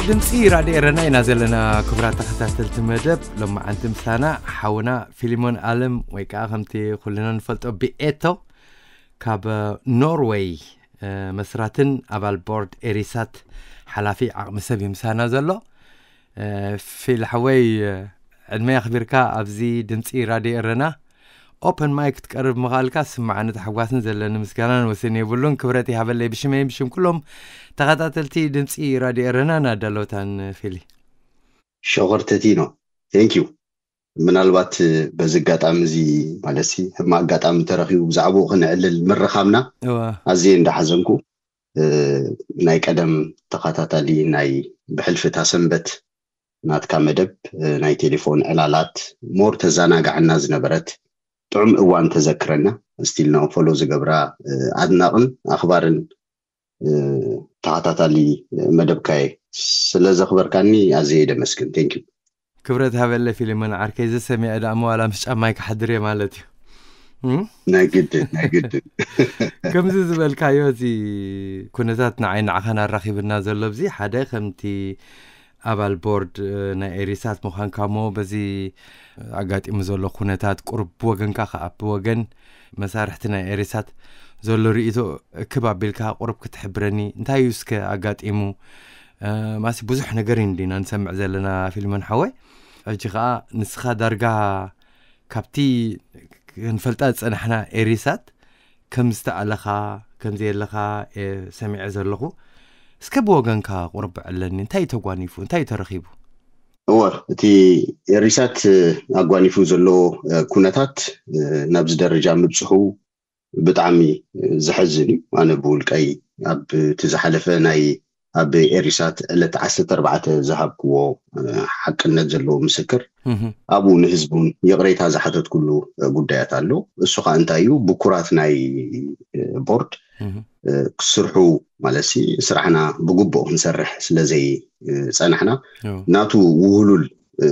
ድምፂ ራድዮ ኤረና ኢና ዘለና። ክቡራት ተኸታተልቲ መደብ፣ ሎማዓንቲ ምሳና ሓውና ፊሊሞን ኣለም፣ ወይ ከዓ ከምቲ ኩልና ንፈልጦ ብኤቶ፣ ካብ ኖርወይ፣ መስራትን ኣባል ቦርድ ኤሪሳት ሓላፊ ዓቕሚ ሰብ እዩ ምሳና ዘሎ። ፊል ሓወይ፣ ዕድመ ኣኽቢርካ ኣብዚ ድምፂ ራድዮ ኤረና ኦፐን ማይክ ክትቀርብ ምኽኣልካ ስማዓኒ ተሓጓስን ዘለኒ ምስጋናን ወሰን የብሉን። ክብረት ይሃበለይ ብሽመይ ብሽም ኩሎም ተኸታተልቲ ድምፂ ራድዮ ኤረና ናዳለውታን። ፊሊ፣ ሸኾር ተቲኖ፣ ቴንክ ዩ። ምናልባት በዚ ኣጋጣሚ እዚ፣ ማለት ሲ ህማ ኣጋጣሚ ተረኺቡ ብዛዕባኡ ክነዕልል ምርኻብና፣ እዋ፣ ኣዝየ እንዳሓዘንኩ፣ እ፣ ናይ ቀደም ተኸታታሊ ናይ ብሕልፊ እታ ሰንበት ናትካ መደብ፣ እ፣ ናይ ቴሌፎን ዕላላት ሞር ተዘናጋዕና ዝነበረት ጥዑም እዋን ተዘክረና። ስቲል ናው ፎሎ ዝገብራ፣ እ፣ ኣድናቕን ኣኽባርን፣ እ፣ ተኸታታሊ መደብካየ። ስለ ዘኽበርካኒ ኣዝየ ደመስግን። ቴንክ ዩ። ክብረት ሃበለ ፊልሞን ዓርከይ፣ ዘሰሚዐ ደኣ መዋላ ምስ ጫማይ ክሓድር እየ ማለት እዩ። እም? ናይ ግድን፣ ናይ ግድን። ከምዚ ዝበልካዮ፣ እዚ ኩነታት ንዓይ ንዓኻን ኣራኺብና ዘሎ፣ ኣብዚ ሓደ ከምቲ ኣባል ቦርድ፣ እ፣ ናይ ኤሪሳት ምዃንካ እሞ፣ በዚ ኣጋጢሙ ዘሎ ኩነታት ቁሩብ ብወገንካ ከኣ ብወገን መሳርሕቲ ናይ ኤሪሳት ዘሎ ርእይቶ እክብ ኣቢልካ ቁሩብ ክትሕብረኒ፣ እንታይ እዩ እስከ ኣጋጢሙ? እ፣ ማሲ ብዙሕ ነገር ኢና ንሰምዕ ዘለና ፊልሞን ሓወይ። ሕጂ ከኣ ንስኻ ዳርጋ ካብቲ ክንፈልጣ ዝጸናሕና ኤሪሳት ከም ዝተኣለኻ፣ ከም ዘየለኻ እየ ሰሚዐ ዘለኹ። እስከ ብወገንካ ቁሩብ ዕለኒ፣ እንታይ እዩ ተጓኒፉ? እንታይ እዩ ተረኺቡ? እወ፣ እቲ ኤሪሳት ኣጓኒፉ ዘሎ፣ እ፣ ኩነታት፣ እ፣ ናብዚ ደረጃ ምብጽሑ ብጣዕሚ፣ እ፣ ዘሐዝን እዩ። ኣነ ብውልቀይ ኣብ እቲ ዝሓለፈ ናይ ኣብ ኤሪሳት ዕለት ዓሰርተ ኣርባዕተ ዝሃብክዎ፣ እ፣ ሓቅነት ዘለዎ ምስክር፣ እህ። ኣብኡ ንህዝቡን ይቕሬታ ዝሓተትኩሉ፣ እ፣ ጉዳያት ኣሎ። እሱ ኸኣ እንታይ እዩ? ብኩራት ናይ፣ እ፣ ቦርድ፣ እህ። እ፣ ክስርሑ፣ ማለት ሲ ስራሕና ብግቡእ ክንሰርሕ ስለ ዘይ፣ እ፣ ጸናሕና፣ እዎ። ናቱ ውህሉል፣ እ፣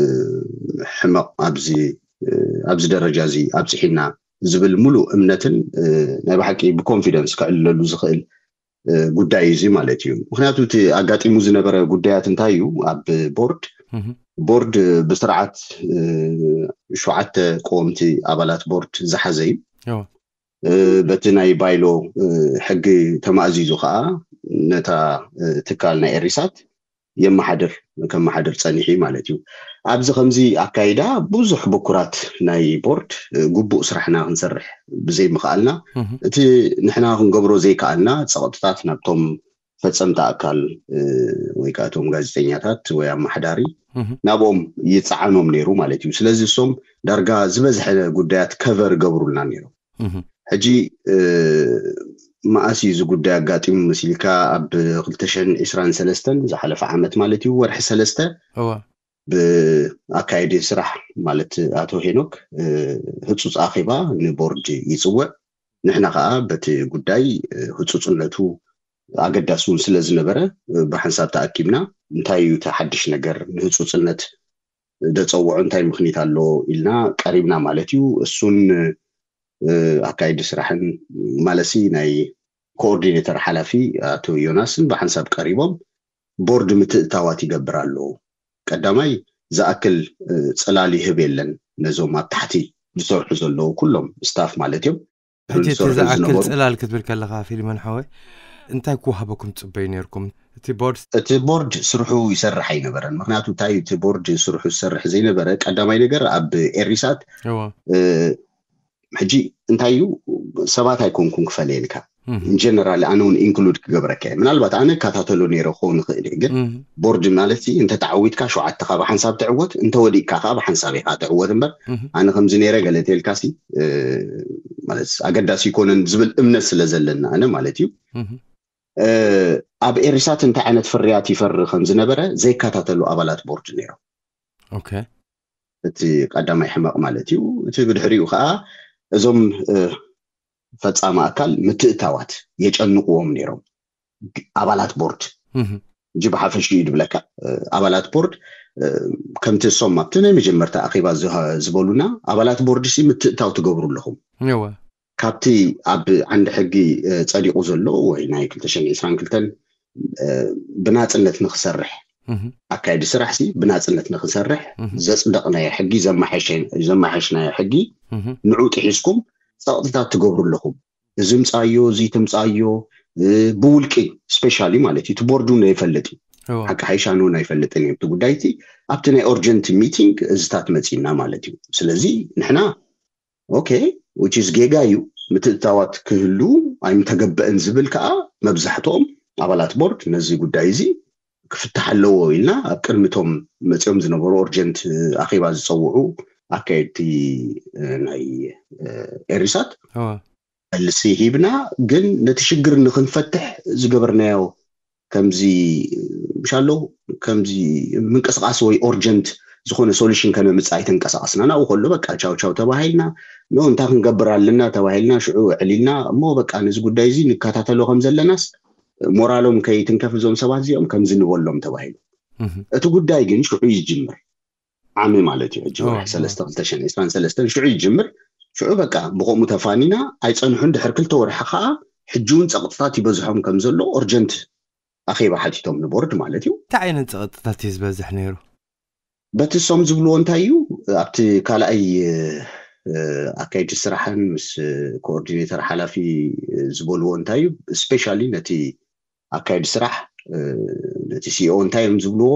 ሕመቕ ኣብዚ፣ እ፣ ኣብዚ ደረጃ እዚ ኣብጽሒና ዝብል ሙሉእ እምነትን፣ እ፣ ናይ ብሓቂ ብኮንፊደንስ ክዕለሉ ዝኽእል፣ እ፣ ጉዳይ እዩ እዚ ማለት እዩ። ምኽንያቱ እቲ ኣጋጢሙ ዝነበረ ጉዳያት እንታይ እዩ? ኣብ ቦርድ፣ እህ። ቦርድ ብስርዓት፣ እ፣ ሸውዓተ ቀወምቲ ኣባላት ቦርድ ዝሓዘ እዩ። እዎ። እ፣ በቲ ናይ ባይሎ፣ እ፣ ሕጊ ተማእዚዙ ኸኣ ነታ፣ እ፣ ትካል ናይ ኤሪሳት የመሓድር፣ ከመሓድር ጸኒሑ ማለት እዩ። ኣብዚ ከምዚ ኣካይዳ ብዙሕ ብኩራት ናይ ቦርድ፣ እ፣ ግቡእ ስራሕና ክንሰርሕ ብዘይምኽኣልና፣ እህ። እቲ ንሕና ክንገብሮ ዘይከኣልና ጸቕጥታት ናብቶም ፈጸምቲ ኣካል፣ እ፣ ወይ ከኣ እቶም ጋዜጠኛታት ወይ ኣመሓዳሪ እህ። ናብኦም ይጸዓኖም ነይሩ ማለት እዩ። ስለዚ እሶም ዳርጋ ዝበዝሐ ጉዳያት ከቨር ገብሩልና ነይሮም። እህ። ሕጂ፣ እ፣ መኣስ እዩ እዚ ጉዳይ ኣጋጢሙ መሲልካ? ኣብ ክልተ ሽሕን ዕስራን ሰለስተን፣ ዝሓለፈ ዓመት ማለት እዩ፣ ወርሒ ሰለስተ እዋ። ብኣካየዲ ስራሕ ማለት ኣቶ ሄኖክ፣ እ፣ ህጹጽ ኣኼባ ንቦርድ ይጽውዕ። ንሕና ከኣ በቲ ጉዳይ፣ እ፣ ህጹጽነቱ ኣገዳሲ እውን ስለ ዝነበረ፣ እ፣ ብሓንሳብ ተኣኪብና፣ እንታይ እዩ እቲ ሓድሽ ነገር ንህጹጽነት ደጸውዖ እንታይ ምኽኒት ኣሎ ኢልና ቀሪብና ማለት እዩ። እሱን፣ እ፣ ኣካይዲ ስራሕን ማለሲ ናይ ኮኦርዲኔተር ሓላፊ ኣቶ ዮናስን ብሓንሳብ ቀሪቦም፣ ቦርድ ምትእታዋት ይገብር ኣሎ። ቀዳማይ ዝኣክል፣ እ፣ ጽላል ይህብ የለን ነዞም ኣብ ታሕቲ ዝሰርሑ ዘለዉ ኩሎም ስታፍ ማለት እዮም። ሕጂ እቲ ዝሰርሑ ዝኣክል ዝነበሩ። ጽላል ክትብል ከለኻ ፊልሞን ሓወይ፣ እንታይ ክወሃበኩም ትጽበዩ ነይርኩም? እቲ ቦርድ እቲ ቦርድ ስርሑ ይሰርሕ ኣይነበረን። ምኽንያቱ እንታይ እዩ እቲ ቦርድ ስርሑ ዝሰርሕ ዘይነበረ? ቀዳማይ ነገር ኣብ ኤሪሳት፣ እዎ። እ፣ ሕጂ እንታይ እዩ፣ ሰባት ኣይኮንኩን ክፈልየልካ። እህ። ኢን ጀነራል ኣነ እውን ኢንክሉድ ክገብረካ እየ። ምናልባት ኣነ እከታተሎ ነይረ ክኸውን ይኽእል እየ፣ ግን እህ። ቦርድ ማለት ሲ እንተ ተዓዊትካ ሸውዓተ ካብ ሓንሳብ ትዕወት፣ እንተ ወዲቕካ ከኣ ብሓንሳብ ኢኻ ትዕወት እምበር፣ እህ። ኣነ ከምዚ ነይረ ገለ ተልካ ሲ፣ እ፣ ማለት ኣገዳሲ ይኮነን ዝብል እምነት ስለ ዘለና ኣነ ማለት እዩ። እህ። እ፣ ኣብ ኤሪሳት እንታይ ዓይነት ፍርያት ይፈሪ ከም ዝነበረ ዘይከታተሉ ኣባላት ቦርድ ነይሮም። ኦኬ። እቲ ቀዳማይ ሕመቕ ማለት እዩ። እቲ ብድሕሪኡ ከኣ እዞም፣ እ፣ ፈጻሚ ኣካል ምትእታዋት የጨንቕዎም ነይሮም። ኣባላት ቦርድ እህ። እንጂ ብሓፈሽኡ እዩ ድብለካ። እ፣ ኣባላት ቦርድ፣ እ፣ ከምቲ እሶም ኣብቲ ናይ መጀመርታ ኣኼባ ዝሃ-፣ ዝበሉና፣ ኣባላት ቦርድ ሲ ምትእታው ትገብሩ ኣለኹም። እወ። ካብቲ ኣብ ዓንዲ ሕጊ፣ እ፣ ጸዲቑ ዘሎ ወይ ናይ ክልተ ሽሕን ዕስራን ክልተን፣ እ፣ ብናጽነት ንኽሰርሕ ኣካየዲ ስራሕ ሲ ብናፅነት ንክንሰርሕ ዘፅደቕናዮ ሕጊ ዘማሓሸናዮ ሕጊ ንዑ ጥሒስኩም ፀቕጥታት ትገብሩ ኣለኹም። እዚ ምፃዮ እዚ ትምፃዮ ብውልቂ ስፔሻሊ ማለት እዩ። እቲ ቦርድ እውን ኣይፈልጥ እዩ። ሓቂ ሓይሻን እውን ኣይፈልጥን እዩ እቲ ጉዳይ እቲ። ኣብቲ ናይ ኦርጀንት ሚቲንግ እዚታት መፂና ማለት እዩ። ስለዚ ንሕና ኦኬ ዊች ኢዝ ጌጋ እዩ፣ ምትእትታዋት ክህሉ ኣይምተገበእን ዝብል ከዓ መብዛሕትኦም ኣባላት ቦርድ ነዚ ጉዳይ እዚ ክፍታሕ ኣለዎ ኢልና ኣብ ቅድሚቶም መፂኦም ዝነበሩ ኦርጀንት ኣኼባ ዝፀውዑ ኣካየድቲ ናይ ኤሪሳት መልሲ ሂብና። ግን ነቲ ሽግር ንክንፈትሕ ዝገበርናዮ ከምዚ ምሻሎ ከምዚ ምንቅስቃስ ወይ ኦርጀንት ዝኾነ ሶሉሽን ከነምፅእ ኣይተንቀሳቀስና። ናብኡ ከሎ በቃ ቻው ቻው ተባሂልና ኖ እንታይ ክንገብር ኣለና ተባሂልና ሽዑ ዕሊልና እሞ በቃ ነዚ ጉዳይ እዚ ንከታተሎ ከም ዘለናስ ሞራሎም ከይትንከፍ እዞም ሰባት እዚኦም ከምዚ ንበሎም ተባሂሉ። እቲ ጉዳይ ግን ሽዑ ይጅምር ዓሚ ማለት እዩ። ሕጂ ወርሒ ሰለስተ ክልተ ሽሕን ዕስራን ሰለስተን ሽዑ ይጅምር። ሽዑ በቃ ብኸምኡ ተፋኒና ኣይፀንሑን። ድሕር ክልተ ወርሒ ከዓ ሕጂ እውን ፀቕጥታት ይበዝሖም ከም ዘሎ ኦርጀንት ኣኼባ ሓቲቶም ንቦርድ ማለት እዩ። እንታይ ዓይነት ፀቕጥታት እዩ ዝበዝሕ ነይሩ? በቲ እሶም ዝብልዎ እንታይ እዩ ኣብቲ ካልኣይ ኣካየዲ ስራሕን ምስ ኮኦርዲኔተር ሓላፊ ዝበልዎ እንታይ እዩ ስፔሻሊ ነቲ ኣካየዲ ስራሕ ነቲ ሲኦ እንታይ እዮም ዝብልዎ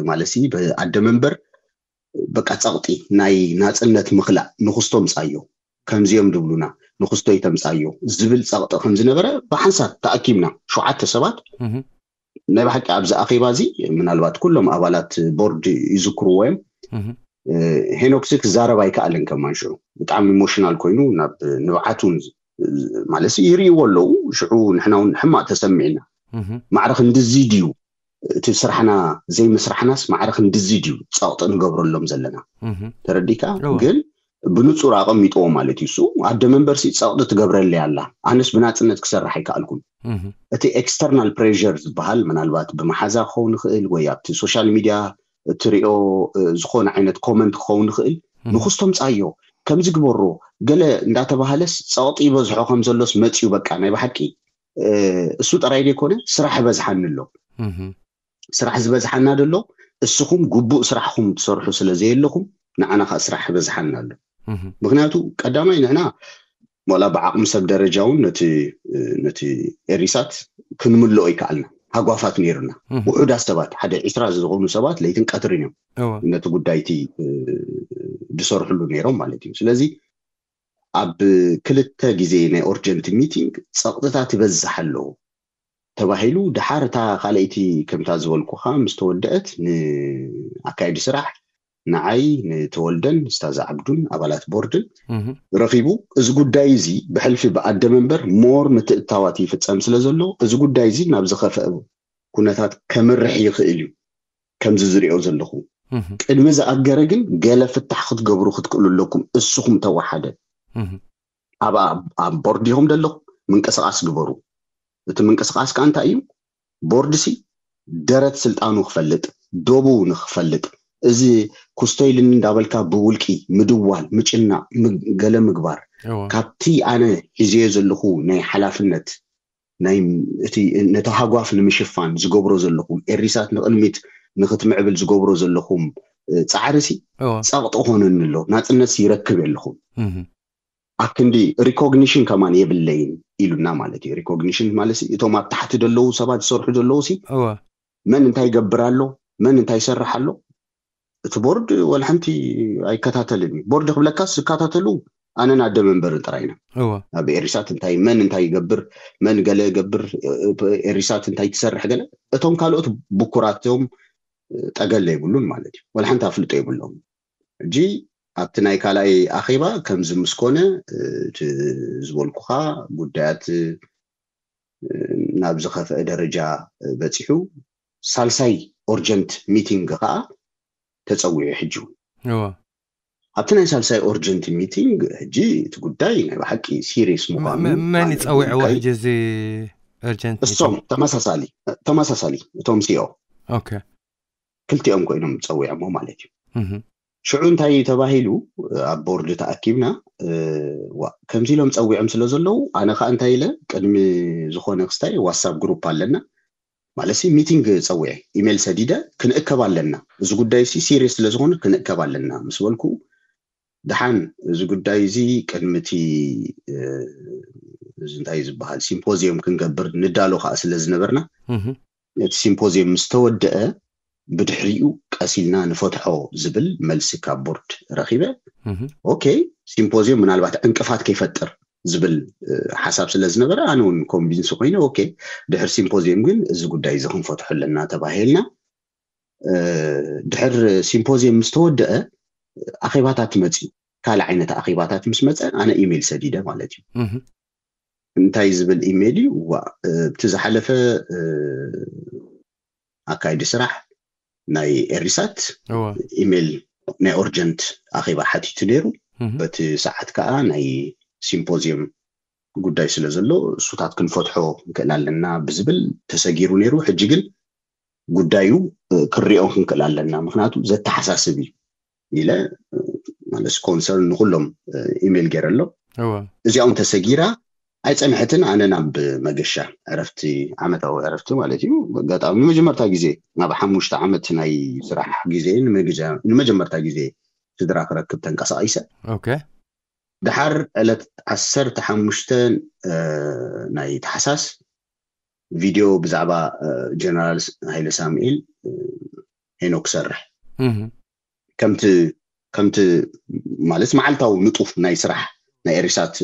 ማለት ሲ ብኣደ መንበር በቃ ፀቕጢ ናይ ናፅነት ምክላእ ንክስቶ ምፃዮ ከምዚኦም ዝብሉና ንክስቶ ይተምፃዮ ዝብል ፀቕጢ ከምዝነበረ ብሓንሳብ ተኣኪብና ሸውዓተ ሰባት ናይ ብሓቂ ኣብዚ ኣኼባ እዚ ምናልባት ኩሎም ኣባላት ቦርድ ይዝክርዎ እዮም። ሄኖክሲ ክዛረብ ኣይከኣልን ከማን ሽዑ ብጣዕሚ ኢሞሽናል ኮይኑ ናብ ንብዓት እውን ማለት ይርእይዎ ኣለዉ። ሽዑ ንሕና እውን ሕማቅ ተሰሚዕና ማዕረ ክንድዚ ድዩ እቲ ስራሕና ዘይምስራሕናስ ማዕረ ክንድዚ ድዩ ፀቕጢ ንገብረሎም ዘለና ተረዲካ ግን ብንፁር ኣቐሚጥዎ ማለት እዩ። እሱ ኣደ መንበርሲ ፀቕጢ ትገብረለይ ኣላ ኣነስ ብናፅነት ክሰርሕ ኣይከኣልኩን። እቲ ኤክስተርናል ፕሬር ዝበሃል ምናልባት ብመሓዛ ክኸውን ይኽእል ወይ ኣብቲ ሶሻል ሚድያ እትሪኦ ዝኾነ ዓይነት ኮመንት ክኸውን ይኽእል። ንክስቶም ፃዮ ከምዚ ግበሮ ገለ እንዳተባሃለስ ፀቕጢ ይበዝሖ ከም ዘሎስ መፅዩ በቃ ናይ ብሓቂ እሱ ጥራይ ዘይኮነ ስራሕ ይበዝሓኒ ኣሎ። ስራሕ ዝበዝሓና ደሎ እስኹም ግቡእ ስራሕኹም ትሰርሑ ስለ ዘየለኹም ንዓና ከዓ ስራሕ ይበዝሓና ኣሎ። ምክንያቱ ቀዳማይ ንሕና ዋላ ብዓቕሚ ሰብ ደረጃ እውን ነቲ ነቲ ኤሪሳት ክንምልኦ ይከኣልና ሃጓፋት ነይሩና። ውሑዳት ሰባት ሓደ ዒስራ ዝኾኑ ሰባት ለይትን ቀትርን እዮም ነቲ ጉዳይቲ ዝሰርሕሉ ነይሮም ማለት እዩ። ስለዚ ኣብ ክልተ ግዜ ናይ ኦርጀንት ሚቲንግ ፀቕጥታት ይበዝሕ ኣለዎ ተባሂሉ ድሓር እታ ካልኣይቲ ከምታ ዝበልኩኻ ምስ ተወደአት ንኣካየዲ ስራሕ ንዓይ ንተወልደን ስታዝ ዓብዱን ኣባላት ቦርድን ረኺቡ እዚ ጉዳይ እዚ ብሕልፊ ብኣደ መንበር ሞር ምትእትታዋት ይፍፀም ስለ ዘሎ እዚ ጉዳይ እዚ ናብ ዝኸፍአ ኩነታት ከምርሕ ይኽእል እዩ ከምዚ ዝሪኦ ዘለኹ ቅድሚ ዝኣገረ ግን ገለ ፍታሕ ክትገብሩ ክትክእሉ ኣለኩም እስኹም ተወሓደ ኣብ ቦርድ ኢኹም ዘለኹም ምንቅስቃስ ግበሩ። እቲ ምንቅስቃስ ከዓ እንታይ እዩ? ቦርድ ሲ ደረት ስልጣኑ ክፈልጥ ዶቡ ንክፈልጥ እዚ ኩስቶይልን እንዳበልካ ብውልቂ ምድዋል ምጭናቅ ገለ ምግባር ካብቲ ኣነ ሒዘዮ ዘለኹ ናይ ሓላፍነት ነቲ ሃጓፍ ንምሽፋን ዝገብሮ ዘለኹም ኤሪሳት ንቕድሚት ንክትምዕብል ዝገብሮ ዘለኹም ፃዕሪ ሲ ፀቕጢ ኮነኒ ኣሎ ናፅነት ይረክብ የለኹም ኣክንዲ ሪኮግኒሽን ከማን የብለይን ኢሉና ማለት እዩ። ሪኮግኒሽን ማለት እቶም ኣብ ታሕቲ ደለዉ ሰባት ዝሰርሑ ደለዉ ሲ መን እንታይ ይገብር ኣሎ መን እንታይ ይሰርሕ ኣሎ እቲ ቦርድ ወላ ሓንቲ ኣይከታተልን እዩ። ቦርድ ክብለካስ ዝከታተሉ ኣነን ኣደ መንበርን ጥራይና ኣብ ኤሪሳት እንታይ መን እንታይ ይገብር መን ገለ ይገብር ኤሪሳት እንታይ ትሰርሕ ገለ እቶም ካልኦት ብኩራቶም ጠገለ ይብሉን ማለት እዩ። ወላ ሓንቲ ኣፍልጦ ይብሎም። ሕጂ ኣብቲ ናይ ካልኣይ ኣኼባ ከምዚ ምስ ኮነ እቲ ዝበልኩኻ ጉዳያት ናብ ዝኸፍአ ደረጃ በፂሑ ሳልሳይ ኦርጀንት ሚቲንግ ከዓ ተፀዊዑ ሕጂ እውን ኣብቲ ናይ ሳልሳይ ኦርጀንት ሚቲንግ ሕጂ እቲ ጉዳይ ናይ ብሓቂ ሲሪየስ ምኳኑ መን ይፀዊዕዎ ሕጂ እዚ ኦርጀንት እሶም ተመሳሳሊ ተመሳሳሊ እቶም ሲኦ ክልቲኦም ኮይኖም ፀዊዖሞ ማለት እዩ። ሽዑ እንታይ እዩ ተባሂሉ ኣብ ቦርድ ተኣኪብና ከምዚ ኢሎም ፀዊዖም ስለ ዘለዉ ኣነ ከዓ እንታይ ኢለ ቅድሚ ዝኾነ ክስታይ ዋትሳፕ ግሩፕ ኣለና ማለት ሲ ሚቲንግ ጸዊዐ፣ ኢሜል ሰዲደ፣ ክንእከብ ኣለና፣ እዚ ጉዳይ ሲ ሲሪየስ ስለ ዝኾነ ክንእከብ ኣለና ምስ በልኩ፣ ደሓን እዚ ጉዳይ እዚ ቅድሚ እቲ እዚ እንታይ ዝበሃል ሲምፖዚየም ክንገብር ንዳሎ ከዓ ስለ ዝነበርና፣ እቲ ሲምፖዚየም ምስ ተወደአ ብድሕሪኡ ቀስ ኢልና ንፈትሖ ዝብል መልሲ ካብ ቦርድ ረኺበ። ኦኬ፣ ሲምፖዚየም ምናልባት ዕንቅፋት ከይፈጥር ዝብል ሓሳብ ስለ ዝነበረ፣ ኣነ እውን ኮንቪንስ ኮይነ፣ ኦኬ፣ ድሕር ሲምፖዚየም ግን እዚ ጉዳይ እዚ ክንፈትሖ ኣለና ተባሂልና። ድሕር ሲምፖዚየም ምስ ተወደአ ኣኼባታት መፅዩ። ካልእ ዓይነት ኣኼባታት ምስ መፀ ኣነ ኢሜይል ሰዲደ ማለት እዩ። እንታይ ዝብል ኢሜይል እዩ? ዋ፣ እቲ ዝሓለፈ ኣካይዲ ስራሕ ናይ ኤሪሳት ኢሜይል ናይ ኦርጀንት ኣኼባ ሓቲቱ ነይሩ። በቲ ሰዓት ከዓ ናይ ሲምፖዚየም ጉዳይ ስለ ዘሎ እሱታት ክንፈትሖ ንክእል ኣለና ብዝብል ተሰጊሩ ነይሩ። ሕጂ ግን ጉዳዩ ክሪኦ ክንክእል ኣለና፣ ምክንያቱ ዘተሓሳስብ እዩ ኢለ ማለት ኮንሰርን ንኩሎም ኢሜይል ገይረሎም። እዚኦም ተሰጊራ ኣይፀንሐትን። ኣነ ናብ መገሻ ዕረፍቲ፣ ዓመታዊ ዕረፍቲ ማለት እዩ። ኣጋጣሚ ንመጀመርታ ግዜ ናብ ሓሙሽተ ዓመት ናይ ስራሕ ግዜ ንመጀመርታ ግዜ ስድራ ክረክብ ተንቀሳቒሰ። ድሓር ዕለት ዓሰርተ ሓሙሽተ ናይ ታሕሳስ ቪድዮ ብዛዕባ ጀነራል ሃይለ ሳሙኤል ሄኖክ ሰርሕ ከምቲ ከምቲ ማለት መዓልታዊ ንጡፍ ናይ ስራሕ ናይ ኤሪሳት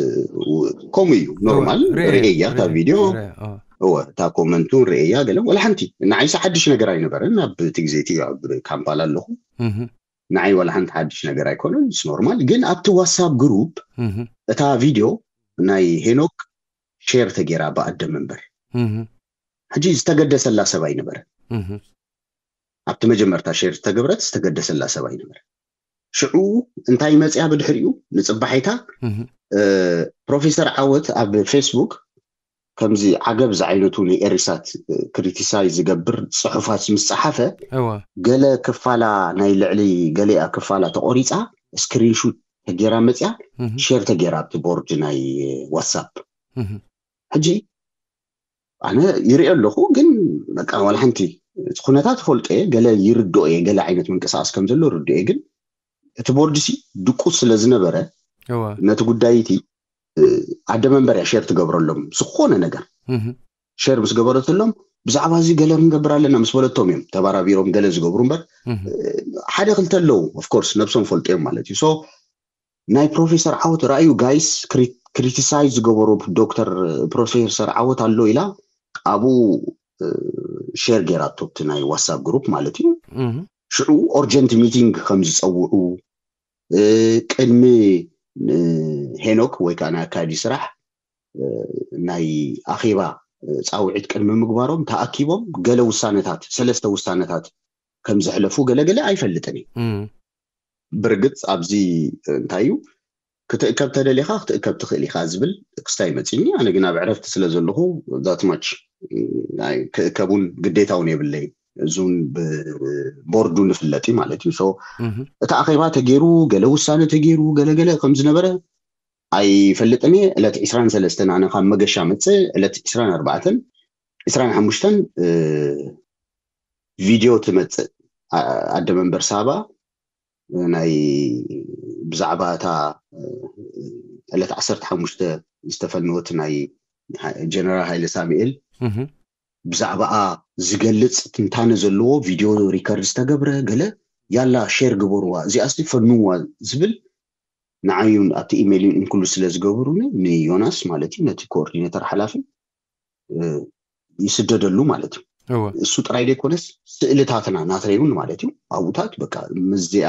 ከምኡ እዩ። ኖርማል ርእየያ እታ ቪድዮ፣ እወ እታ ኮመንቱ ርእየያ። ገለ ወላ ሓንቲ ንዓይስ ሓድሽ ነገር ኣይነበረን። ኣብ እቲ ግዜ እቲ ኣብ ካምፓላ ኣለኹ። ንዓይ ዋላ ሓንቲ ሓድሽ ነገር ኣይኮነን፣ ስ ኖርማል። ግን ኣብቲ ዋትሳፕ ግሩፕ እታ ቪድዮ ናይ ሄኖክ ሼር ተጌራ ብኣደ መንበር። ሕጂ ዝተገደሰላ ሰብ ኣይነበረ። ኣብቲ መጀመርታ ሼር ዝተገብረት ዝተገደሰላ ሰብ ኣይነበረ። ሽዑ እንታይ መፅያ ብድሕሪኡ ንፅባሒታ ፕሮፌሰር ዓወት ኣብ ፌስቡክ ከምዚ ዓገብ ዝዓይነቱ ንኤሪሳት ክሪቲሳይ ዝገብር ፅሑፋት ምስ ፀሓፈ፣ ገለ ክፋላ ናይ ልዕሊ ገሊኣ ክፋላ ተቆሪፃ ስክሪንሹት ተጌራ መፅያ ሼር ተጌራ ኣብቲ ቦርድ ናይ ዋትሳፕ። ሕጂ ኣነ ይሪኦ ኣለኹ፣ ግን በቃ ዋላ ሓንቲ እቲ ኩነታት ፈልጦ እየ፣ ገለ ይርድኦ እየ፣ ገለ ዓይነት ምንቅስቃስ ከም ዘሎ ርድኦ እየ። ግን እቲ ቦርድ ሲ ድቁስ ስለ ዝነበረ ነቲ ጉዳይ እቲ ኣደ መንበር እያ ሼር ትገብረሎም ዝኾነ ነገር። ሼር ምስ ገበረትሎም ብዛዕባ እዚ ገለ ክንገብር ኣለና ምስ በለቶም እዮም ተባራቢሮም ገለ ዝገብሩ እምበር፣ ሓደ ክልተ ኣለዉ ኦፍኮርስ ነብሶም ፈልጦ እዮም ማለት እዩ። ሶ ናይ ፕሮፌሰር ዓወት ራእዩ ጋይስ ክሪቲሳይዝ ዝገበሩ ዶክተር ፕሮፌሰር ዓወት ኣሎ ኢላ ኣብኡ ሼር ገይራቶ ኣብቲ ናይ ዋትሳፕ ግሩፕ ማለት እዩ። ሽዑ ኦርጀንት ሚቲንግ ከም ዝፀውዑ ቅድሚ ሄኖክ ወይ ከዓ ናይ ኣካያዲ ስራሕ ናይ ኣኼባ ፃውዒት ቅድሚ ምግባሮም ተኣኪቦም ገለ ውሳነታት ሰለስተ ውሳነታት ከም ዘሕለፉ ገለገለ ኣይፈልጥን እዩ። ብርግፅ ኣብዚ እንታይ እዩ ክትእከብ ተደሊኻ ክትእከብ ትኽእል ኢኻ ዝብል ክስታይ መፂኒ። ኣነ ግን ኣብ ዕረፍቲ ስለ ዘለኹ ዛትማች ክእከቡን ግዴታውን የብለይ። እዙን ብቦርዱ ንፍለጥ ማለት እዩ። እቲ ኣኼባ ተገይሩ ገለ ውሳነ ተገይሩ ገለገለ ከም ዝነበረ ኣይፈልጥን እየ። ዕለት ዕስራን ሰለስተን ኣነ ካብ መገሻ መፅእ ዕለት ዕስራን ኣርባዕተን ዕስራን ሓሙሽተን ቪድዮ ትመፅእ ኣደ መንበር ሳባ ናይ ብዛዕባ እታ ዕለት ዓሰርተ ሓሙሽተ ዝተፈነወት ናይ ጀነራል ሃይለ ሳሙኤል ብዛዕባኣ ዝገልፅ ትንታነ ዘለዎ ቪድዮ ሪከርድ ዝተገብረ ገለ ያላ ሼር ግበርዋ እዚኣ ስ ፈንዋ ዝብል ንዓዩን ኣብቲ ኢሜይልን እንክሉ ስለ ዝገብሩኒ ንዮናስ ማለት እዩ ነቲ ኮኦርዲኔተር ሓላፊ ይስደደሉ ማለት እዩ። እሱ ጥራይ ዘይኮነስ ስእልታትና ናተይ እውን ማለት እዩ ኣብኡታት በቃ ምስዚኣ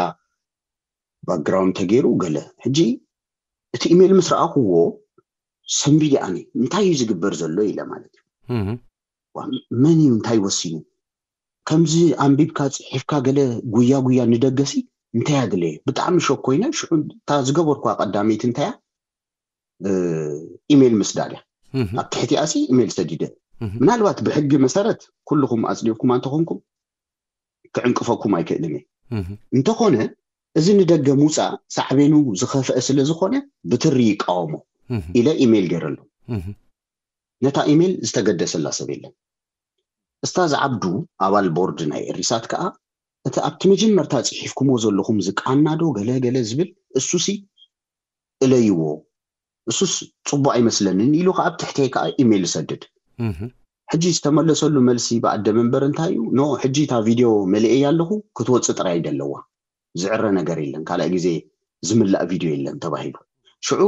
ባክግራውንድ ተገይሩ ገለ ሕጂ እቲ ኢሜይል ምስ ረኣኽዎ ሰንቢደ ኣነ እንታይ እዩ ዝግበር ዘሎ ኢለ ማለት እዩ። መን እዩ እንታይ ወሲኑ ከምዚ ኣንቢብካ ፅሒፍካ ገለ ጉያ ጉያ ንደገሲ እንታይ ኣድለየ ብጣዕሚ ሾክ ኮይነ ሽዑ እታ ዝገበርኳ ቀዳመይቲ እንታያ ኢሜይል ምስዳድ እያ። ኣብ ትሕቲኣ ሲ ኢሜይል ሰዲደ ምናልባት ብሕጊ መሰረት ኩልኹም ኣፅዲቕኩማ እንተኾንኩም ክዕንቅፈኩም ኣይክእልን እየ። እንተኾነ እዚ ንደገ ምውፃእ ሳዕቤኑ ዝኸፍአ ስለ ዝኾነ ብትሪ ይቃወሞ ኢለ ኢሜይል ገይረሉ። ነታ ኢሜይል ዝተገደሰላ ሰብ የለን። እስታዝ ዓብዱ ኣባል ቦርድ ናይ ኤሪሳት ከዓ እቲ ኣብቲ መጀመርታ ፅሒፍኩሞ ዘለኹም ዝቃና ዶ ገለ ገለ ዝብል እሱሲ እለይዎ፣ እሱስ ፅቡቅ ኣይመስለንን ኢሉ ከዓ ኣብ ትሕተይ ከዓ ኢሜይል ይሰድድ። ሕጂ ዝተመለሰሉ መልሲ ብኣደ መንበር እንታይ እዩ? ኖ ሕጂ እታ ቪድዮ መሊኤያ ኣለኹ ክትወፅእ ጥራይ ደለዋ፣ ዝዕረ ነገር የለን፣ ካልኣይ ግዜ ዝምላእ ቪድዮ የለን ተባሂሉ። ሽዑ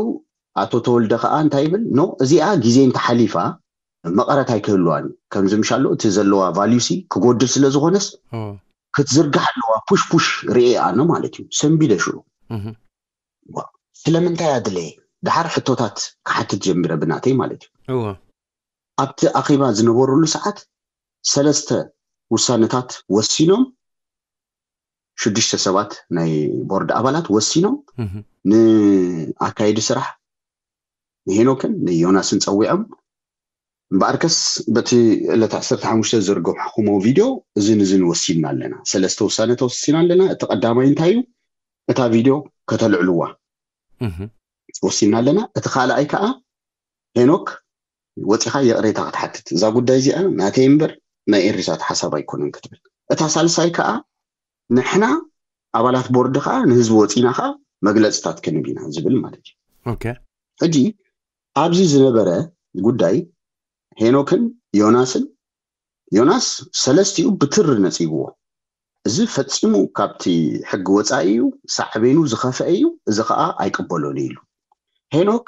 ኣቶ ተወልደ ከዓ እንታይ ይብል? ኖ እዚኣ ግዜ እንተሓሊፋ መቐረት ኣይክህልዋን እዩ። ከምዚ ምሻሎ እቲ ዘለዋ ቫልዩ ሲ ክጎድል ስለ ዝኾነስ ክትዝርጋሕ ኣለዋ፣ ፑሽ ፑሽ ርኤ ኣነ ማለት እዩ። ሰንቢደ ሽዑ ስለምንታይ ኣድለየ? ደሓር ሕቶታት ክሓትት ጀሚረ ብናተይ ማለት እዩ። ኣብቲ ኣኼባ ዝነበሩሉ ሰዓት ሰለስተ ውሳነታት ወሲኖም፣ ሽዱሽተ ሰባት ናይ ቦርድ ኣባላት ወሲኖም ንኣካየዲ ስራሕ ንሄኖክን ንዮናስን ፀዊዖም። እምበኣርከስ በቲ ዕለት ዓሰርተ ሓሙሽተ ዝዘርገሕኩሞ ቪድዮ እዝን እዝን ወሲንና ኣለና፣ ሰለስተ ውሳነ ተወሲና ኣለና። እቲ ቀዳማይ እንታይ እዩ? እታ ቪድዮ ከተልዕልዋ ወሲንና ኣለና። እቲ ካልኣይ ከዓ ሄኖክ ወፂኻ ይቕሬታ ክትሓትት፣ እዛ ጉዳይ እዚኣ ናተይ እምበር ናይ ኤሪሳት ሓሳብ ኣይኮነን ክትብል። እታ ሳልሳይ ከዓ ንሕና ኣባላት ቦርድ ከዓ ንህዝቢ ወፂና ከዓ መግለፅታት ክንብ ኢና ዝብል ማለት እዩ። ሕጂ ኣብዚ ዝነበረ ጉዳይ ሄኖክን ዮናስን፣ ዮናስ ሰለስቲኡ ብትሪ ነፂግዎ። እዚ ፈፂሙ ካብቲ ሕጊ ወፃኢ እዩ፣ ሳዕቤኑ ዝኸፍአ እዩ፣ እዚ ከዓ ኣይቅበሎን እዩ ኢሉ። ሄኖክ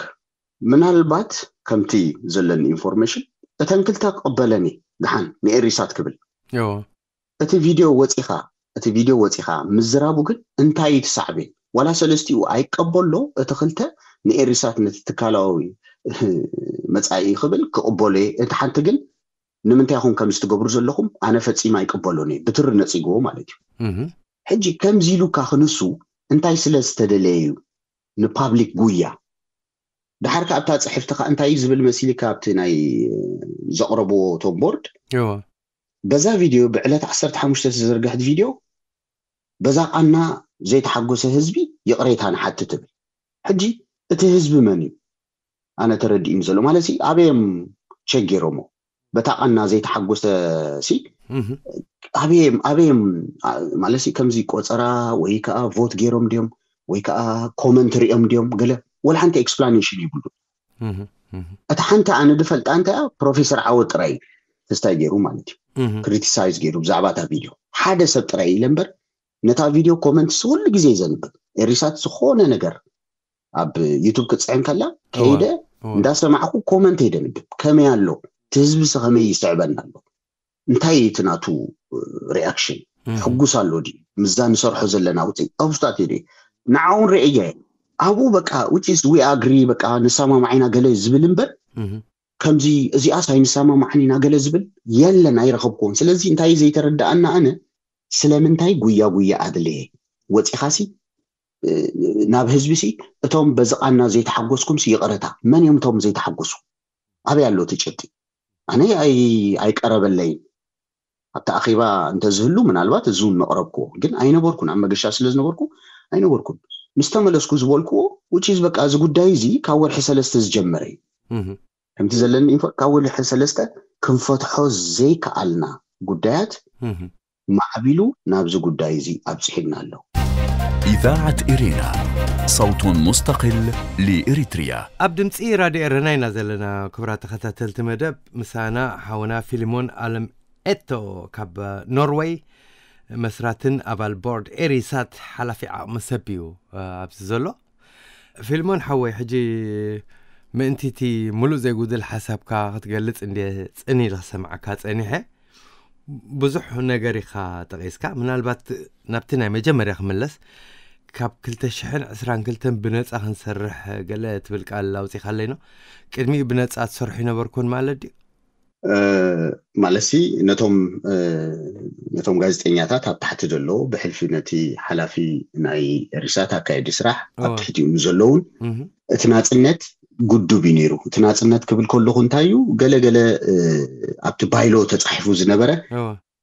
ምናልባት ከምቲ ዘለኒ ኢንፎርሜሽን እተን ክልተ ክቕበለን እየ ደሓን ንኤሪሳት ክብል። እቲ ቪድዮ ወፂኻ እቲ ቪድዮ ወፂኻ ምዝራቡ ግን እንታይ እዩ እቲ ሳዕቤን? ዋላ ሰለስቲኡ ኣይቀበሎ እቲ ክልተ ንኤሪሳት ነቲ ትካላዊ መፃኢ ክብል ክቕበሎ እየ። እቲ ሓንቲ ግን ንምንታይ ኢኹም ከምዚ ትገብሩ ዘለኹም? ኣነ ፈፂመ ኣይቅበሎን እየ። ብትሪ ነፂግዎ ማለት እዩ። ሕጂ ከምዚ ኢሉካ ክንሱ እንታይ ስለ ዝተደለየ እዩ? ንፓብሊክ ጉያ። ድሓር ከኣ ኣብታ ፅሕፍቲ ከኣ እንታይ እዩ ዝብል መሲልካ ኣብቲ ናይ ዘቕረብዎ እቶም ቦርድ? በዛ ቪድዮ ብዕለት ዓሰርተ ሓሙሽተ ዝተዘርግሐት ቪድዮ በዛ ቃና ዘይተሓጎሰ ህዝቢ ይቕሬታ ንሓትት ትብል። ሕጂ እቲ ህዝቢ መን እዩ? ኣነ ተረዲእኒ ዘሎ ማለት ሲ ኣበዮም ቸክ ገይሮሞ በታ ቃና ዘይተሓጎሰ ሲ ኣበዮም ኣበዮም ማለት ሲ ከምዚ ቆፀራ ወይ ከዓ ቮት ገይሮም ድዮም ወይ ከዓ ኮመንት ሪኦም ድዮም ገለ ወላ ሓንቲ ኤክስፕላኔሽን ይብሉ። እቲ ሓንቲ ኣነ ድፈልጣ እንታይ ፕሮፌሰር ዓወት ጥራይ ተስታይ ገይሩ ማለት እዩ ክሪቲሳይዝ ገይሩ ብዛዕባ እታ ቪድዮ ሓደ ሰብ ጥራይ ኢለ እምበር ነታ ቪድዮ ኮመንት ኩሉ ግዜ ዘንብብ ኤሪሳት ዝኾነ ነገር ኣብ ዩቱብ ክፅዕን ከላ ከይደ እንዳሰማዕኩ ኮመንት የደንብብ ከመይ ኣሎ እቲ ህዝቢ ሲ ከመይ ይስዕበና ኣሎ እንታይ እቲ ናቱ ሪኣክሽን ሕጉስ ኣሎ ድዩ ምዛ ንሰርሖ ዘለና ውፅኢት ኣብስታት የ ንዓውን ርእየ ኣብኡ በቃ ውጭስ ዊ ኣግሪ በቃ ንሰማማዕ ኢና ገለ ዝብል እምበር ከምዚ እዚኣስ ኣይንሰማማዕን ኢና ገለ ዝብል የለን ኣይረኸብኩዎን ስለዚ እንታይ ዘይተረዳኣና ኣነ ስለምንታይ ጉያ ጉያ ኣድለየ ወፂኻሲ ናብ ህዝቢ ሲ እቶም በዚ ቃና ዘይተሓጎስኩም ሲ ይቕረታ መን እዮም እቶም ዘይተሓጎሱ ኣበይ ኣሎ እቲ ጭብጢ ኣነ ኣይቀረበለይን ኣብቲ ኣኼባ እንተዝህሉ ምናልባት እዚ እውን መቕረብክዎ ግን ኣይነበርኩን ኣብ መገሻ ስለ ዝነበርኩ ኣይነበርኩን ምስ ተመለስኩ ዝበልክዎ ውጪ በቃ እዚ ጉዳይ እዚ ካብ ወርሒ ሰለስተ ዝጀመረ እዩ ከምቲ ዘለኒ ኢንፎ ካብ ወርሒ ሰለስተ ክንፈትሖ ዘይከኣልና ጉዳያት ማዕቢሉ ናብዚ ጉዳይ እዚ ኣብፅሒና ኣሎ إذاعة إرينا، صوت مستقل لإريتريا. ኣብ ድምፂ ራድዮ ኤረና ኢና ዘለና። ክቡራት ተኸታተልቲ መደብ፣ ምሳና ሓውና ፊልሞን ኣለም ኤቶ ካብ ኖርወይ፣ መስራትን ኣባል ቦርድ ኤሪሳት ሓላፊ ዓቕሚ ሰብ እዩ ኣብዚ ዘሎ። ፊልሞን ሓወይ፣ ሕጂ ምእንቲ እቲ ሙሉእ ዘይጉድል ሓሳብካ ክትገልጽ እንድየ ጽን ኢለ ክሰምዓካ ጸኒሐ። ብዙሕ ነገር ኢኻ ጠቒስካ። ምናልባት ናብቲ ናይ መጀመርያ ክምለስ፣ ካብ ክልተ ሽሕን ዕስራን ክልተን ብነጻ ክንሰርሕ ገለ ትብል ቃል ኣውጺኻለይ ነው። ቅድሚኡ ብነጻ ትሰርሑ ይነበርኩን ማለት ድዩ? ማለትሲ ነቶም ነቶም ጋዜጠኛታት ኣብ ታሕቲ ዘለዉ ብሕልፊ ነቲ ሓላፊ ናይ ሪሳት ኣካየዲ ስራሕ ኣብ ትሕቲኡ ንዘለውን እቲ ናፅነት ጉዱብ እዩ ነይሩ። እቲ ናፅነት ክብል ከለኹ እንታይ እዩ ገለ ገለ ኣብቲ ባይሎ ተፃሒፉ ዝነበረ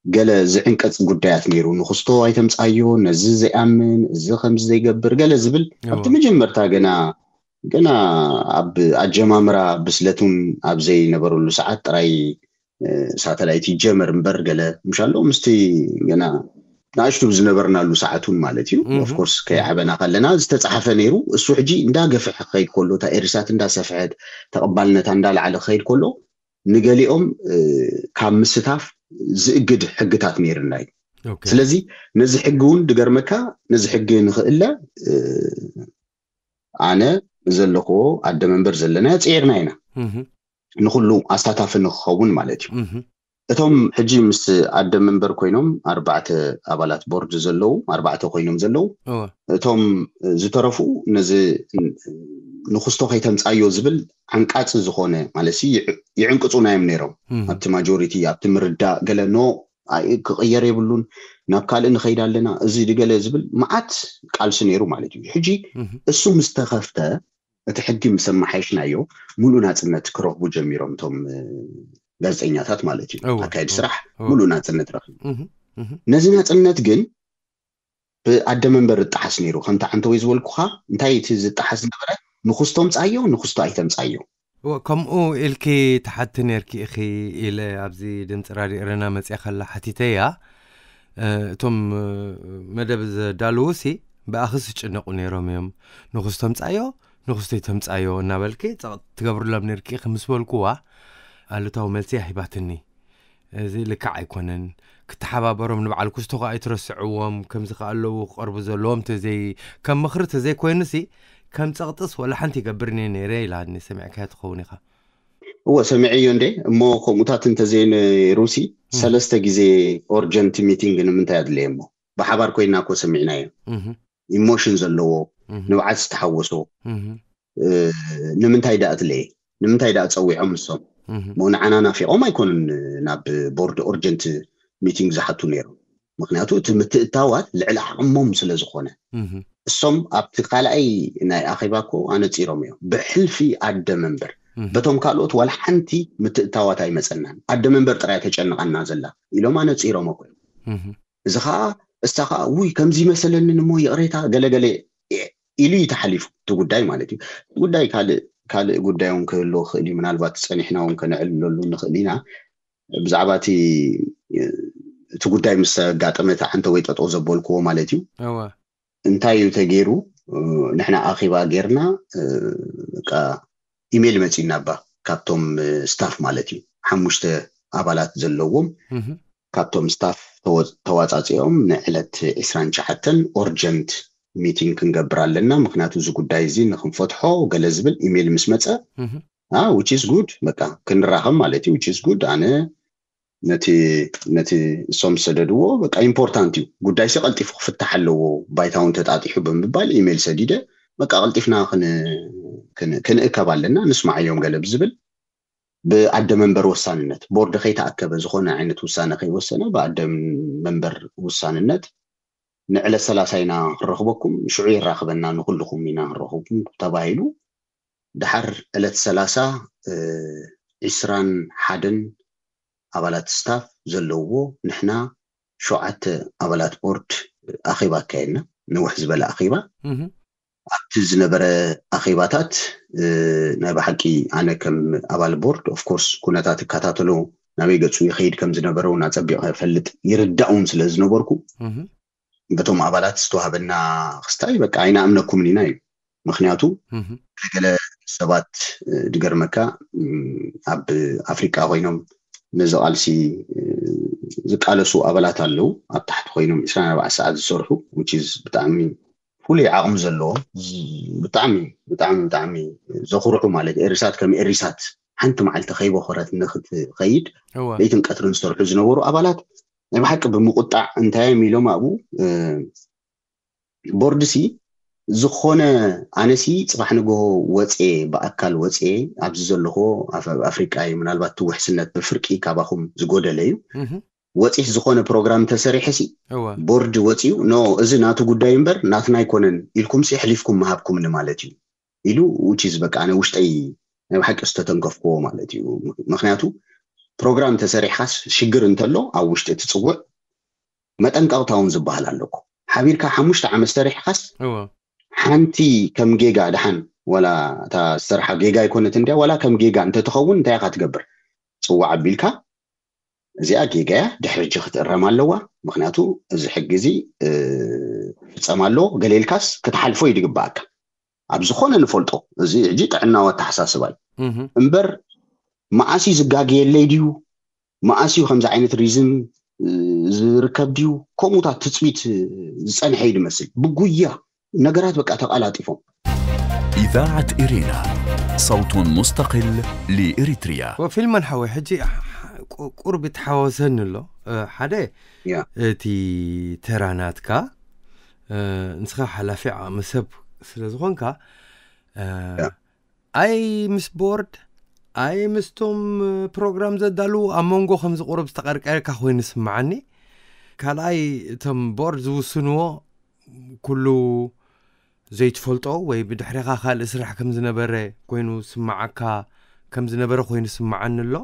ገለ ዝዕንቀፅ ጉዳያት ነይሩ። ንክስቶ ኣይተምፃዮ፣ ነዚ ዘይኣምን፣ እዚ ከምዚ ዘይገብር ገለ ዝብል ኣብቲ መጀመርታ ገና ገና ኣብ ኣጀማምራ ብስለቱን ኣብ ዘይነበረሉ ሰዓት ጥራይ ሳተላይት ይጀመር እምበር ገለ ምሻሎ ምስቲ ገና ንኣሽቱ ዝነበርናሉ ሰዓት እውን ማለት እዩ። ኦፍኮርስ ከይዓበና ከለና ዝተፃሓፈ ነይሩ። እሱ ሕጂ እንዳገፍሐ ክኸይድ ከሎ፣ እታ ኤሪሳት እንዳሰፍሐት፣ ተቐባልነታ እንዳለዓለ ክኸይድ ከሎ፣ ንገሊኦም ካብ ምስታፍ ዝእግድ ሕግታት ነይርና እዩ። ስለዚ ነዚ ሕጊ እውን ድገርመካ፣ ነዚ ሕጊ ንኽእለ ኣነ ዘለኽዎ ኣደ መንበር ዘለና ፅዒርና ኢና፣ ንኩሉ ኣሳታፊ ንክኸውን ማለት እዩ። እቶም ሕጂ ምስ ኣደ መንበር ኮይኖም ኣርባዕተ ኣባላት ቦርድ ዘለዉ፣ ኣርባዕተ ኮይኖም ዘለዉ፣ እቶም ዝተረፉ ነዚ ንክስቶ ከይተምፃዮ ዝብል ዓንቃፂ ዝኾነ ማለት ይዕንቅፁና እዮም ነይሮም። ኣብቲ ማጆሪቲ ኣብቲ ምርዳእ ገለ ኖ ክቕየር የብሉን፣ ናብ ካልእ ንኸይድ ኣለና፣ እዚ ድገለ ዝብል መዓት ቃልሲ ነይሩ ማለት እዩ። ሕጂ እሱ ምስ ተኸፍተ፣ እቲ ሕጊ ምስ ኣመሓየሽናዮ፣ ሙሉእ ናፅነት ክረኽቡ ጀሚሮም እቶም ጋዜጠኛታት ማለት እዩ። ኣካየዲ ስራሕ ሙሉእ ናፅነት ረኺቡ። ነዚ ናፅነት ግን ብኣደ መንበር እጠሓስ ነይሩ። ከምቲ ዓንተወይ ዝበልኩኻ፣ እንታይ እቲ ዝጠሓስ ዝነበረ፣ ንኹስቶ ምፃዮ ንኹስቶ ኣይተምፃዮ። ከምኡ ኢልኪ ትሓቲ ነርኪ ኢኺ ኢለ ኣብዚ ድምፂ ራድዮ ኤረና መፅያ ከላ ሓቲተያ። እቶም መደብ ዘዳልዉ ሲ ብኣኺ ዝጭነቑ ነይሮም እዮም። ንኹስቶ ምፃዮ ንኹስቶ ኣይተምፃዮ እናበልኪ ትገብርሎም ነርኪ ኢኺ ምስ በልኩዋ፣ ኣሉታዊ መልሲ ሂባትኒ። እዚ ልክዕ ኣይኮነን። ክተሓባበሮም ንበዓል ኩስቶ ከዓ ኣይትረስዕዎም፣ ከምዚ ከዓ ኣለዉ ክቐርቡ ዘለዎም ተዘይ ከም ምኽሪ ተዘይኮይኑሲ ከም ፀቕጥስ ወላ ሓንቲ ይገብርን እየ ነይረ ኢላኒ። ሰሚዕካያ ትኸውን ኢኻ። እወ ሰሚዐዮ እንዴ። እሞ ከምኡታት እንተዘይነይሩሲ ሰለስተ ግዜ ኦርጀንት ሚቲንግ ንምንታይ ኣድለየ? እሞ ብሓባር ኮይና እኮ ሰሚዕናዮ። ኢሞሽን ዘለዎ፣ ንብዓት ዝተሓወሶ፣ ንምንታይ ደኣ ትለየ? ንምንታይ ደኣ ጸዊዖም ንሶም? እሞ ንዓና ናፊቖም ኣይኮኑን ናብ ቦርድ ኦርጀንት ሚቲንግ ዝሓቱ ነይሮም። ምክንያቱ እቲ ምትእታዋት ልዕሊ ዓቕሞም ስለ ዝኾነ። እሶም ኣብቲ ካልኣይ ናይ ኣኼባ እኮ ኣነጺሮም እዮም። ብሕልፊ ኣደ መንበር በቶም ካልኦት ዋላ ሓንቲ ምትእታዋት ኣይመጸናን። ኣደ መንበር ጥራይ ተጨንቓና ዘላ ኢሎም ኣነጺሮም እኮ እዮም። እዚ ከዓ እሳ ከዓ ውይ ከምዚ ይመሰለንን እሞ ይቕሬታ ገለገለ ኢሉ እዩ ተሓሊፉ እቲ ጉዳይ ማለት እዩ። ጉዳይ ካልእ ካልእ ጉዳይ እውን ክህልዎ ክኽእል እዩ። ምናልባት ጸኒሕና እውን ከነዕልለሉ ንኽእል ኢና። ብዛዕባ እቲ እቲ ጉዳይ ምስ ኣጋጠመ እቲ ዓንተ ወይ ጠጠው ዘበልክዎ ማለት እዩ። እንታይ እዩ ተገይሩ? ንሕና ኣኼባ ጌርና በቃ ኢሜይል መፂና ባ ካብቶም ስታፍ ማለት እዩ። ሓሙሽተ ኣባላት ዘለዎም ካብቶም ስታፍ ተዋፃፂኦም ንዕለት ዕስራን ትሽዓተን ኦርጀንት ሚቲንግ ክንገብር ኣለና፣ ምክንያቱ እዚ ጉዳይ እዚ ንክንፈትሖ ገለ ዝብል ኢሜይል ምስ መፀ which is good በቃ ክንራኸብ ማለት እዩ። Which is good ኣነ ነቲ ነቲ እሶም ዝሰደድዎ በቃ ኢምፖርታንት እዩ ጉዳይ ሲ ቀልጢፉ ክፍታሕ ኣለዎ ባይታውን ተጣጢሑ ብምባል ኢሜይል ሰዲደ በቃ ቀልጢፍና ክንእከብ ኣለና ንስማዓዮም ገለ ብዝብል ብኣደ መንበር ወሳንነት ቦርድ ከይተኣከበ ዝኾነ ዓይነት ውሳነ ከይወሰነ ብኣደ መንበር ውሳንነት ንዕለት ሰላሳ ኢና ክንረኽበኩም ሽዑ የራኽበና ንኩልኹም ኢና ክንረኽብኩም ተባሂሉ። ድሓር ዕለት ሰላሳ ዒስራን ሓደን ኣባላት ስታፍ ዘለውዎ ንሕና ሸውዓተ ኣባላት ቦርድ ኣኼባ ኣካየድና። ነውሕ ዝበለ ኣኼባ ኣብቲ ዝነበረ ኣኼባታት ናይ ብሓቂ ኣነ ከም ኣባል ቦርድ ኦፍኮርስ ኩነታት እከታተሎ ናበይ ገፁ ይኸይድ ከም ዝነበረ እውን ኣፀቢቐ ፈልጥ ይርዳእ እውን ስለ ዝነበርኩ በቶም ኣባላት ዝተዋሃበና ክስታይ በቃ ኣይንኣምነኩምን ኢና እዩ። ምክንያቱ ገለ ሰባት ድገርመካ ኣብ ኣፍሪቃ ኮይኖም ነዚ ቃልሲ ዝቃለሱ ኣባላት ኣለዉ ኣብ ታሕቲ ኮይኖም ዕስራን ኣርባዕተ ሰዓት ዝሰርሑ which is ብጣዕሚ ፍሉይ ዓቕሚ ዘለዎም ብጣዕሚ ብጣዕሚ ብጣዕሚ ዘኹርዑ ማለት ኤሪሳት ከም ኤሪሳት ሓንቲ መዓልቲ ከይበኸረት ንክትኸይድ ለይትን ቀትርን ዝሰርሑ ዝነበሩ ኣባላት ናይ ብሓቂ ብምቁጣዕ እንታይ እዮም ኢሎም ኣብኡ ቦርድ ሲ ዝኾነ ኣነሲ ፅባሕ ንግሆ ወፅየ ብኣካል ወፅየ ኣብዚ ዘለኹ ኣፍሪቃ እዩ ምናልባት እቲ ውሕስነት ብፍርቂ ካባኹም ዝጎደለ እዩ ወፂሕ ዝኾነ ፕሮግራም ተሰሪሐ ሲ ቦርድ ወፂኡ ኖ እዚ ናቱ ጉዳይ እምበር ናትና ኣይኮነን ኢልኩም ሲ ኣሕሊፍኩም ምሃብኩምኒ ማለት እዩ ኢሉ which is በቃ ኣነ ውሽጠይ ናይ ብሓቂ ዝተተንከፍክዎ ማለት እዩ ምክንያቱ ፕሮግራም ተሰሪሕካስ ሽግር እንተሎ ኣብ ውሽጢ እቲ ፅውዕ መጠንቀቕታ እውን ዝበሃል ኣለኩ ሓቢርካ ሓሙሽተ ዓመት ሰሪሕካስ ሓንቲ ከም ጌጋ ድሓን ዋላ እታ ዝሰርሓ ጌጋ ኣይኮነት እንድያ ዋላ ከም ጌጋ እንተትኸውን እንታይ ኢካ ትገብር ፅዋዕ ኣቢልካ እዚኣ ጌጋ እያ፣ ድሕሪ ሕጂ ክትእረም ኣለዋ። ምክንያቱ እዚ ሕጊ እዚ ፍፀም ኣለዎ ገለ ኢልካስ ክትሓልፎ እዩ ድግበኣካ። ኣብ ዝኾነ ንፈልጦ፣ እዚ ሕጂ ጥዕናዊ ኣተሓሳስባ እዩ እምበር፣ መዓስ እዩ ዝጋገየለይ ድዩ፣ መዓስ እዩ ከምዚ ዓይነት ሪዝን ዝርከብ ድዩ፣ ከምኡታት ትፅቢት ዝፀንሐ እዩ ድመስል። ብጉያ ነገራት በቃ ተቃላጢፎም። إذاعة إرينا، صوت مستقل لإريتريا. ፊልሞን ሓወይ፣ ሕጂ ቁርቢ ተሓወሰኒ ኣሎ። ሓደ እቲ ተራ ናትካ፣ ንስኻ ሓላፊ ዓቕሚ ሰብ ስለ ዝኾንካ፣ ኣይ ምስ ቦርድ ኣይ ምስቶም ፕሮግራም ዘዳልዉ ኣብ መንጎ ከምዚ ቁሩብ ዝተቐርቀረካ ኮይኑ ስምዓኒ። ካልኣይ፣ እቶም ቦርድ ዝውስንዎ ኩሉ ዘይትፈልጦ ወይ ብድሕሪኻ ካልእ ስራሕ ከም ዝነበረ ኮይኑ ስምዓካ፣ ከም ዝነበረ ኮይኑ ስምዓኒ ኣሎ።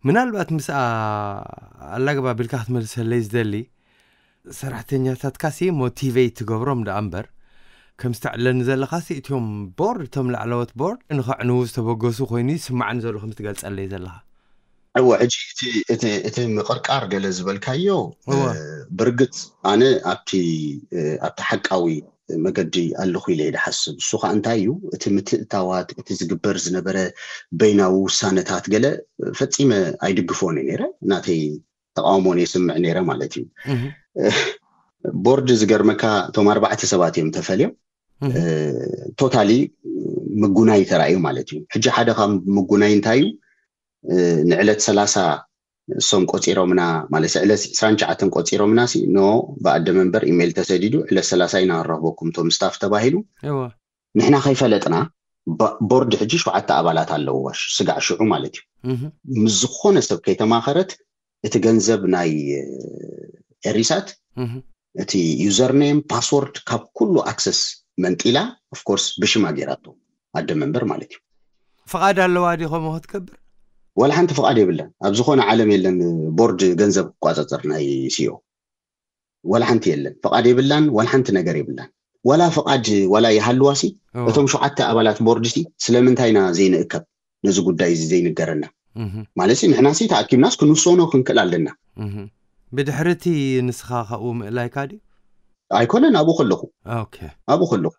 ምናልባት ምስኣ ኣላግባ ቢልካ ክትመልሰለይ ዝደሊ፣ ሰራሕተኛታትካሲ ሞቲቬት ትገብሮም ደኣ እምበር፣ ከም ዝተዕለኒ ዘለኻሲ እቲኦም ቦርድ፣ እቶም ላዕለዎት ቦርድ ንኸዕንዉ ዝተበገሱ ኮይኑ ይስምዓኒ ዘሎ፣ ከም ትገልጸለይ ዘለኻ። እወ፣ ሕጂ እቲ ምቕርቃር ገለ ዝበልካዮ፣ ብርግጽ ኣነ ኣብቲ ኣብቲ ሓቃዊ መገዲ ኣለኹ ኢለ ድሓስብ። እሱ ከዓ እንታይ እዩ፣ እቲ ምትእታዋት፣ እቲ ዝግበር ዝነበረ በይናዊ ውሳነታት ገለ ፈጺመ ኣይድግፎን እዩ ነይረ። ናተይ ተቃውሞ ነስምዕ ነይረ ማለት እዩ። ቦርድ ዝገርመካ እቶም ኣርባዕተ ሰባት እዮም ተፈልዮም። ቶታሊ ምጉናይ ተራእዩ ማለት እዩ። ሕጂ ሓደ ካብ ምጉናይ እንታይ እዩ፣ ንዕለት ሰላሳ እሶም ቆፂሮምና ማለት ዕለት ዕስራን ትሽዓተን ቆፂሮምና ሲ ኖ ብኣደ መንበር ኢሜይል ተሰዲዱ ዕለት ሰላሳ ኢና ንረኽበኩም እቶም ስታፍ ተባሂሉ። ንሕና ከይፈለጥና ቦርድ ሕጂ ሸውዓተ ኣባላት ኣለዎ፣ ስጋዕ ሽዑ ማለት እዩ። ምስ ዝኾነ ሰብ ከይተማኸረት እቲ ገንዘብ ናይ ኤሪሳት እቲ ዩዘርኔም ፓስወርድ ካብ ኩሉ ኣክሰስ መንጢላ፣ ኦፍኮርስ ብሽማ ገይራቶ ኣደ መንበር ማለት እዩ። ፍቓድ ኣለዋ ዲ ከምኡ ክትገብር? ዋላ ሓንቲ ፍቓድ የብላን። ኣብ ዝኾነ ዓለም የለን ቦርድ ገንዘብ ክቋፀፀር ናይ ሲዮ ዋላ ሓንቲ የለን። ፍቓድ የብላን፣ ዋላ ሓንቲ ነገር የብላን። ዋላ ፍቓድ ዋላ ይሃልዋ ሲ እቶም ሸውዓተ ኣባላት ቦርድ ሲ ስለምንታይ ኢና ዘይንእከብ ነዚ ጉዳይ እዚ ዘይንገረና? ማለት ሲ ንሕና ሲ ተኣኪብናስ ክንውሰኖ ክንክእል ኣለና። ብድሕርቲ ንስኻ ካብኡ ምእላይካ ድዩ? ኣይኮነን፣ ኣብኡ ከለኹ ኣብኡ ከለኹ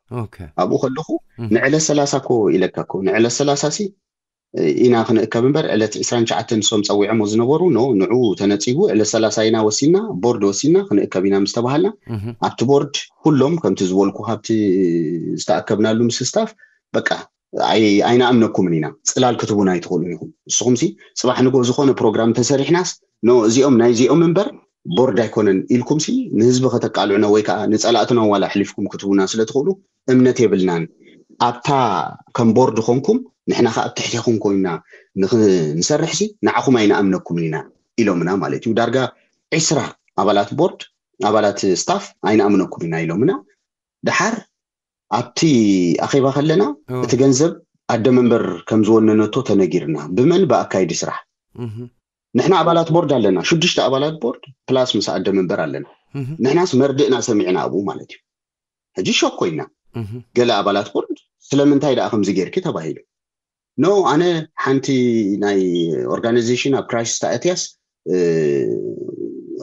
ኣብኡ ከለኹ ንዕለት ሰላሳ ኮ ኢለካ ኮ ንዕለት ሰላሳ ሲ ኢና ክንእከብ እምበር ዕለት ዕስራን ትሽዓተን ንሶም ጸዊዖሞ ዝነበሩ ኖ ንዑ ተነጺጉ ዕለት ሰላሳ ኢና ወሲና ቦርድ ወሲና ክንእከብ ኢና ምስ ተባሃልና ኣብቲ ቦርድ ኩሎም ከምቲ ዝበልኩ ካብቲ ዝተኣከብናሉ ምስ ስታፍ በቃ ኣይንኣምነኩምን ኢና፣ ጽላል ክትቡና ኣይትኽእሉን ኢኹም። ንስኹምሲ ጽባሕ ንግሆ ዝኾነ ፕሮግራም እንተሰሪሕናስ ኖ እዚኦም ናይዚኦም እምበር ቦርድ ኣይኮነን ኢልኩምሲ ንህዝቢ ከተቃልዑና ወይ ከዓ ንጸላእትና ዋላ ኣሕሊፍኩም ክትቡና ስለ ትኽእሉ እምነት የብልናን። ኣብታ ከም ቦርድ ኮንኩም ንሕና ከዓ ኣብ ትሕቴኹም ኮይና ንሰርሕሲ ንዓኹም ኣይንኣምነኩምን ኢና ኢሎምና ማለት እዩ። ዳርጋ ዒስራ ኣባላት ቦርድ ኣባላት ስታፍ ኣይንኣምነኩም ኢና ኢሎምና። ደሓር ኣብቲ ኣኼባ ከለና እቲ ገንዘብ ኣደ መንበር ከም ዝወነነቶ ተነጊርና። ብመን? ብኣካይዲ ስራሕ። ንሕና ኣባላት ቦርድ ኣለና፣ ሽዱሽተ ኣባላት ቦርድ ፕላስ ምስ ኣደ መንበር ኣለና። ንሕናስ መርድእና ሰሚዕና ኣብኡ ማለት እዩ። ሕጂ ሾክ ኮይና። ገለ ኣባላት ቦርድ ስለምንታይ ደኣ ከምዚ ጌርኪ ተባሂሉ። ኖ ኣነ ሓንቲ ናይ ኦርጋናይዜሽን ኣብ ክራይሲስ ተኣትያስ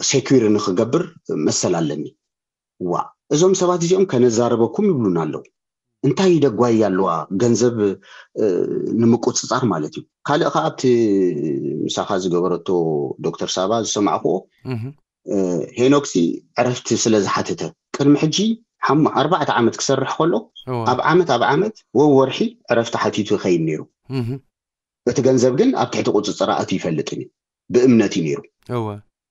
ሴኩር ንክገብር መሰል ኣለኒ። ዋ እዞም ሰባት እዚኦም ከነዛረበኩም ይብሉና ኣለዉ። እንታይ ደጓይ ኣለዋ ገንዘብ ንምቁፅፃር ማለት እዩ። ካልእ ከዓ ኣብቲ ምሳኻ ዝገበረቶ ዶክተር ሳባ ዝሰማዕክዎ ሄኖክሲ ዕረፍቲ ስለ ዝሓተተ ቅድሚ ሕጂ ኣርባዕተ ዓመት ክሰርሕ ከሎ ኣብ ዓመት ኣብ ዓመት ወወርሒ ዕረፍቲ ሓቲቱ ይኸይድ ነይሩ። እቲ ገንዘብ ግን ኣብ ትሕቲ ቁፅፅር ኣእትዩ ይፈልጥን እዩ፣ ብእምነት እዩ ነይሩ።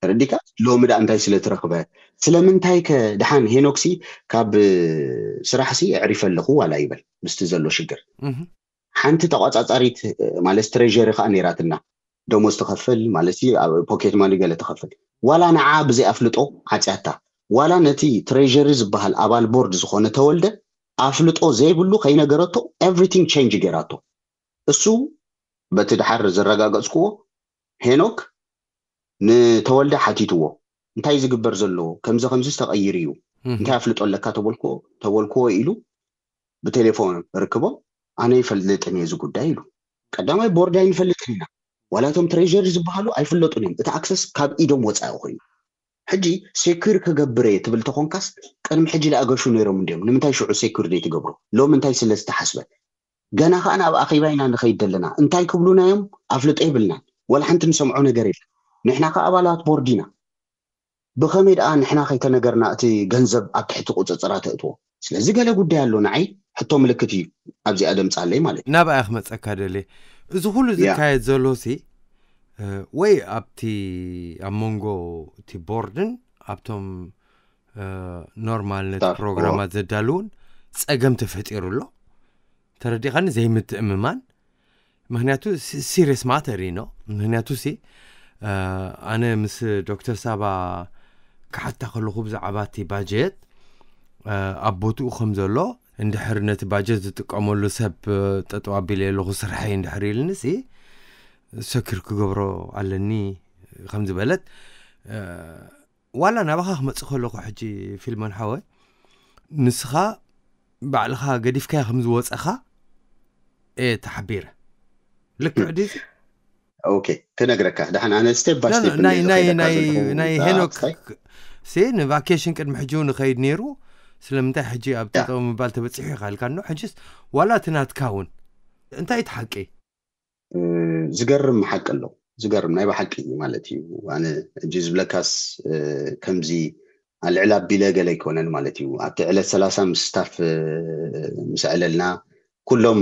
ተረዲካ? ሎሚ ደኣ እንታይ ስለ ትረኽበ? ስለምንታይ ከ ደሓን ሄኖክሲ ካብ ስራሕሲ ኣዕሪፈ ኣለኹ ዋላ ይበል ምስቲ ዘሎ ሽግር። ሓንቲ ተቋፃፃሪት ማለት ትሬሪ ከዓ ነይራትና፣ ደሞዝ ትኸፍል ማለት ፖኬት ማኒ ገለ ትኸፍል። ዋላ ንዓ ብዘይ ኣፍልጦ ዓፅያታ። ዋላ ነቲ ትሬሪ ዝበሃል ኣባል ቦርድ ዝኾነ ተወልደ ኣፍልጦ ዘይብሉ ከይነገረቶ ኤቭሪቲንግ ቼንጅ ገይራቶ። እሱ በቲ ድሓር ዘረጋገፅክዎ ሄኖክ ንተወልደ ሓቲትዎ፣ እንታይ ዝግበር ዘሎ ከምዚ ከምዚ ተቐይሩ እዩ፣ እንታይ ኣፍልጦ ኣለካ ተበልክዎ ኢሉ ብቴሌፎን ርክቦ ኣነ ይፈልጥን እየ እዚ ጉዳይ ኢሉ። ቀዳማይ ቦርድ ኣይንፈልጥን ኢና፣ ዋላ እቶም ትሬጀሪ ዝበሃሉ ኣይፍለጡን እዮም። እቲ ኣክሰስ ካብ ኢዶም ወፃኢ ኮይኑ ሕጂ ሴኩር ክገብር እየ ትብል ተኾንካስ ቅድሚ ሕጂ ላኣገሹ ነይሮም እንዲዮም። ንምንታይ ሽዑ ሴኩር ዘይትገብሮ? ሎም እንታይ ስለ ዝተሓስበ? ገና ከዓ ናብ ኣኼባ ኢና ንኸይድ ዘለና። እንታይ ክብሉና እዮም ኣፍልጦ የብልናን። ዋላ ሓንቲ ንሰምዖ ነገር የለን። ንሕና ከዓ ኣባላት ቦርድ ኢና። ብኸመይ ደኣ ንሕና ከይተነገርና እቲ ገንዘብ ኣብ ትሕቲ ቁፅፅራ ተእትዎ? ስለዚ ገለ ጉዳይ ኣሎ። ንዓይ ሕቶ ምልክት እዩ ኣብዚኣ ደምፃለይ ማለት እዩ። ናብኣ ክመፀካ ደልየ። እዚ ኩሉ ዝካየድ ዘሎ ሲ ወይ ኣብቲ ኣብ መንጎ እቲ ቦርድን ኣብቶም ኖርማል ነቲ ፕሮግራማት ዘዳልውን ፀገም ተፈጢሩ ኣሎ። ተረዲኻኒ? ዘይምትእምማን። ምክንያቱ ሲሪየስ ማተር ኢኖ። ምክንያቱ ሲ ኣነ ምስ ዶክተር ሳባ ክሓታ ከለኹ ብዛዕባ እቲ ባጀት ኣብ ቦትኡ ከም ዘሎ፣ እንድሕር ነቲ ባጀት ዝጥቀመሉ ሰብ ጠጠው ኣቢለ ኣለኹ ስርሐይ እንድሕር ኢልኒ ሲ ሰኪር ክገብሮ ኣለኒ ከም ዝበለት። ዋላ ናባኻ ክመፅእ ከለኹ ሕጂ ፊልሞን ሓወ፣ ንስኻ ባዕልኻ ገዲፍካዮ ከም ዝወፀኻ እየ ተሓቢረ። ልክዕ ድዩ? ኦኬ፣ ክነግረካ ድሓን ኣነ ስቴፕ ባይ ስቴፕ ናይ ናይ ናይ ሄኖክ ሲ ንቫኬሽን ቅድሚ ሕጂ እውን ይኸይድ ነይሩ። ስለምንታይ ሕጂ ኣብ ጠጠው ምባል ተበፂሑ ኢኻ ኢልካ ኣሎ። ሕጂስ ዋላ እቲ ናትካ እውን እንታይ እቲ ሓቂ? ዝገርም ሓቂ ኣሎ። ዝገርም ናይ ብሓቂ ማለት እዩ። ኣነ ሕጂ ዝብለካስ ከምዚ ኣልዕል ኣቢለ ገለ ኣይኮነን ማለት እዩ። ኣብቲ ዕለት ሰላሳ ምስ ስታፍ ምስ ኣዕለልና ኩሎም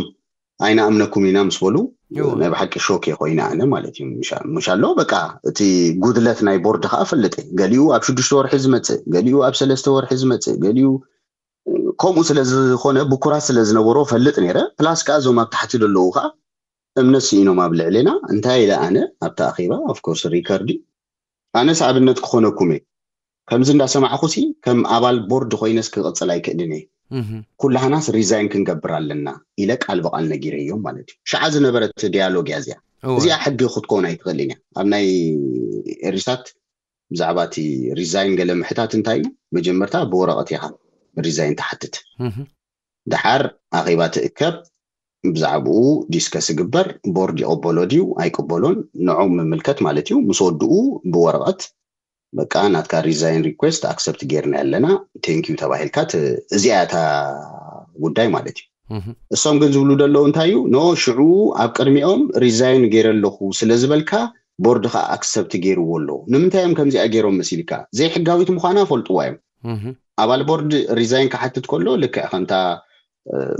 ኣይንኣምነኩም ኢና ምስ በሉ ናይ ብሓቂ ሾክ እየ ኮይነ ኣነ ማለት እዩ። ምሽ ኣሎ በቃ እቲ ጉድለት ናይ ቦርድ ከዓ ፈልጥ እየ። ገሊኡ ኣብ ሽዱሽተ ወርሒ ዝመፅእ፣ ገሊኡ ኣብ ሰለስተ ወርሒ ዝመፅእ፣ ገሊኡ ከምኡ ስለ ዝኾነ ብኩራት ስለ ዝነበሮ ፈልጥ ነይረ። ፕላስ ከዓ እዞም ኣብ ታሕቲ ዘለዉ ከዓ እምነት ስኢኖም ኣብ ልዕሌና። እንታይ ኢለ ኣነ ኣብቲ ኣኼባ ኦፍኮርስ ሪከርድ ኣነስ ኣብነት ክኾነኩም እየ። ከምዚ እንዳሰማዕኹ ሲ ከም ኣባል ቦርድ ኮይነስ ክቕፅል ኣይክእልን እየ። ኩላህናስ ሪዛይን ክንገብር ኣለና ኢለ ቃል ብቃል ነጊረዮም ማለት እዩ። ሽዓ ዝነበረት ዲያሎግ እያ እዚኣ። እዚኣ ሕጊ ክትከውን ኣይትኽእልን እያ። ኣብ ናይ ኤሪሳት ብዛዕባ እቲ ሪዛይን ገለ ምሕታት እንታይ እዩ? መጀመርታ ብወረቐት ኢኻ ሪዛይን ትሓትት። ድሓር ኣኼባ ትእከብ፣ ብዛዕባኡ ዲስከስ ይግበር፣ ቦርድ ይቕበሎ ድዩ ኣይቅበሎን ንዖም ምምልከት ማለት እዩ። ምስ ወድኡ ብወረቐት በቃ ናትካ ሪዛይን ሪኩዌስት ኣክሰፕት ጌርና ኣለና፣ ቴንኪዩ ተባሂልካ። እዚኣ እታ ጉዳይ ማለት እዩ። እሶም ግን ዝብሉ ዘለዉ እንታይ እዩ? ኖ ሽዑ ኣብ ቅድሚኦም ሪዛይን ገይረ ኣለኹ ስለ ዝበልካ ቦርድ ከዓ ኣክሰፕት ገይርዎ ኣሎ። ንምንታይ እዮም ከምዚኣ ገይሮም መሲልካ? ዘይሕጋዊት ምዃና ፈልጥዋ እዮም። ኣባል ቦርድ ሪዛይን ክሓትት ከሎ ልክዕ ከምታ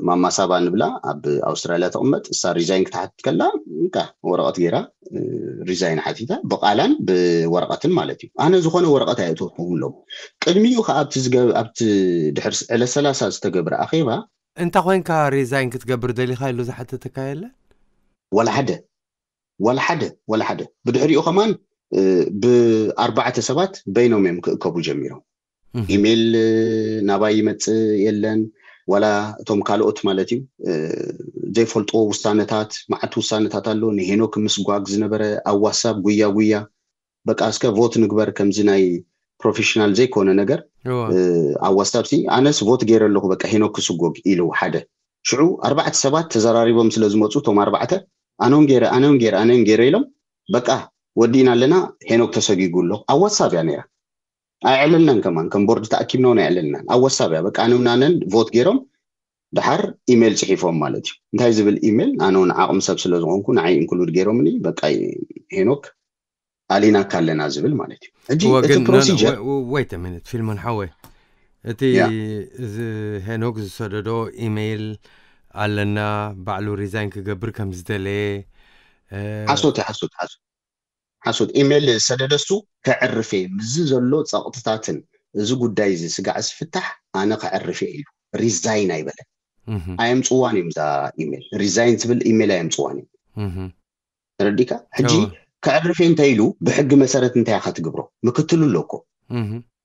ማማሳባ ንብላ ኣብ ኣውስትራልያ ትቕመጥ እሳ ሪዛይን ክትሓትት ከላ ካ ወረቐት ገይራ ሪዛይን ሓቲታ ብቃላን ብወረቐትን ማለት እዩ። ኣነ ዝኾነ ወረቐት ኣየእተወትኩምሎም። ቅድሚኡ ከዓ ኣብቲ ድሕር ዕለት ሰላሳ ዝተገብረ ኣኼባ እንታይ ኮይንካ ሪዛይን ክትገብር ደሊኻ ኢሉ ዝሓተተካ የለን? ወላ ሓደ ወላ ሓደ ወላ ሓደ። ብድሕሪኡ ከማን ብኣርባዕተ ሰባት በይኖም እዮም ክእከቡ ጀሚሮም። ኢሜይል ናባይ ይመፅእ የለን። ዋላ እቶም ካልኦት ማለት እዩ ዘይፈልጥዎ ውሳነታት፣ መዓት ውሳነታት ኣሎ። ንሄኖክ ምስጓግ ዝነበረ ኣብ ዋትሳፕ ጉያ ጉያ፣ በቃ እስከ ቮት ንግበር ከምዚ ናይ ፕሮፌሽናል ዘይኮነ ነገር ኣብ ዋትሳፕ ሲ ኣነስ ቮት ገይረ ኣለኹ በቃ ሄኖክ ክስጎግ ኢሉ ሓደ። ሽዑ ኣርባዕተ ሰባት ተዘራሪቦም ስለ ዝመፁ እቶም ኣርባዕተ ኣነውን ገይረ ኣነውን ገይረ ኣነውን ገይረ ኢሎም በቃ ወዲእና ኣለና፣ ሄኖክ ተሰጊጉ ኣሎ። ኣብ ዋትሳፕ እያ ነይራ። ኣየዕለልናን ከማን ከም ቦርድ ተኣኪብና እውን ኣየዕለልናን። ኣብ ዋትሳፕ እያ በቃ ኣነውን ኣነን ቮት ገይሮም ድሓር ኢሜይል ፅሒፎም ማለት እዩ። እንታይ ዝብል ኢሜይል? ኣነ እውን ዓቕሚ ሰብ ስለ ዝኾንኩ ንዓይ ኢንክሉድ ገይሮምኒ በቃ ሄኖክ ኣሊናካ ኣለና ዝብል ማለት እዩ። ሕጂ እቲ ፕሮሲጀር ወይት ሚኒት ፊልሞን ሓወይ፣ እቲ እዚ ሄኖክ ዝሰደዶ ኢሜይል ኣለና ባዕሉ ሪዛይን ክገብር ከም ዝደለየ ሓሶት ሓሶት ሓሶት ሓሶት ኢሜይል ዝሰደደ እሱ ከዕርፌ ምስዚ ዘሎ ፀቕጥታትን እዚ ጉዳይ እዚ ስጋዕ ዝፍታሕ ኣነ ከዕርፌ ኢሉ ሪዛይን ኣይበለን። ኣየምፅዋን እዮም እዛ ኢሜይል ሪዛይን ትብል ኢሜይል ኣየምፅዋን እዮም። ተረዲካ? ሕጂ ከዕርፌ እንታይ ኢሉ ብሕጊ መሰረት እንታይ ኢኻ ትግብሮ? ምክትሉ ኣሎ እኮ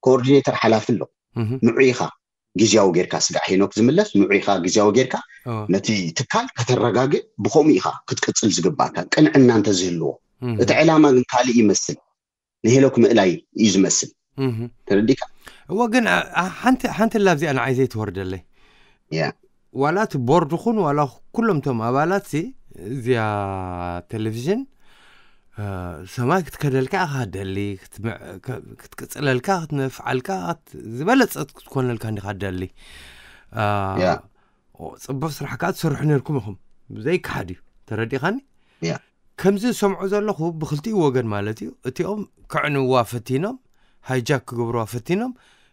ኮኦርዲኔተር ሓላፊ ኣሎ። ንዑ ኢኻ ግዜያዊ ጌርካ ስጋዕ ሄኖክ ዝምለስ ንዑ ኢኻ ግዜያዊ ጌርካ ነቲ ትካል ከተረጋግእ ብኸምኡ ኢኻ ክትቅፅል ዝግባእካ ቅንዕና እንተዝህልዎ። እቲ ዕላማ ግን ካልእ ይመስል። ንሄኖክ ምእላይ እዩ ዝመስል። ተረዲካ? እወ ግን ሓንቲ ሓንቲ ላብዚኣ ንዓይ ዘይትወርደለይ። ዋላ እቲ ቦርድ ኹን ዋላ ኩሎም ቶም ኣባላት ሲ እዚኣ ቴሌቪዥን ሰማይ ክትከደልካ ኢኻ ደሊ ክትቅፅለልካ ክትነፍዓልካ ዝበለፀት ክትኮነልካ እንዲኻ ደሊ። ፅቡቅ ስራሕ ከዓ ትሰርሑ ነርኩም ኢኹም፣ ዘይከሓድ እዩ። ተረዲኻኒ? ከምዚ ዝሰምዖ ዘለኹ ብክልቲኡ ወገን ማለት እዩ። እቲኦም ክዕንዋ ፈቲኖም፣ ሃይጃክ ክገብርዋ ፈቲኖም፣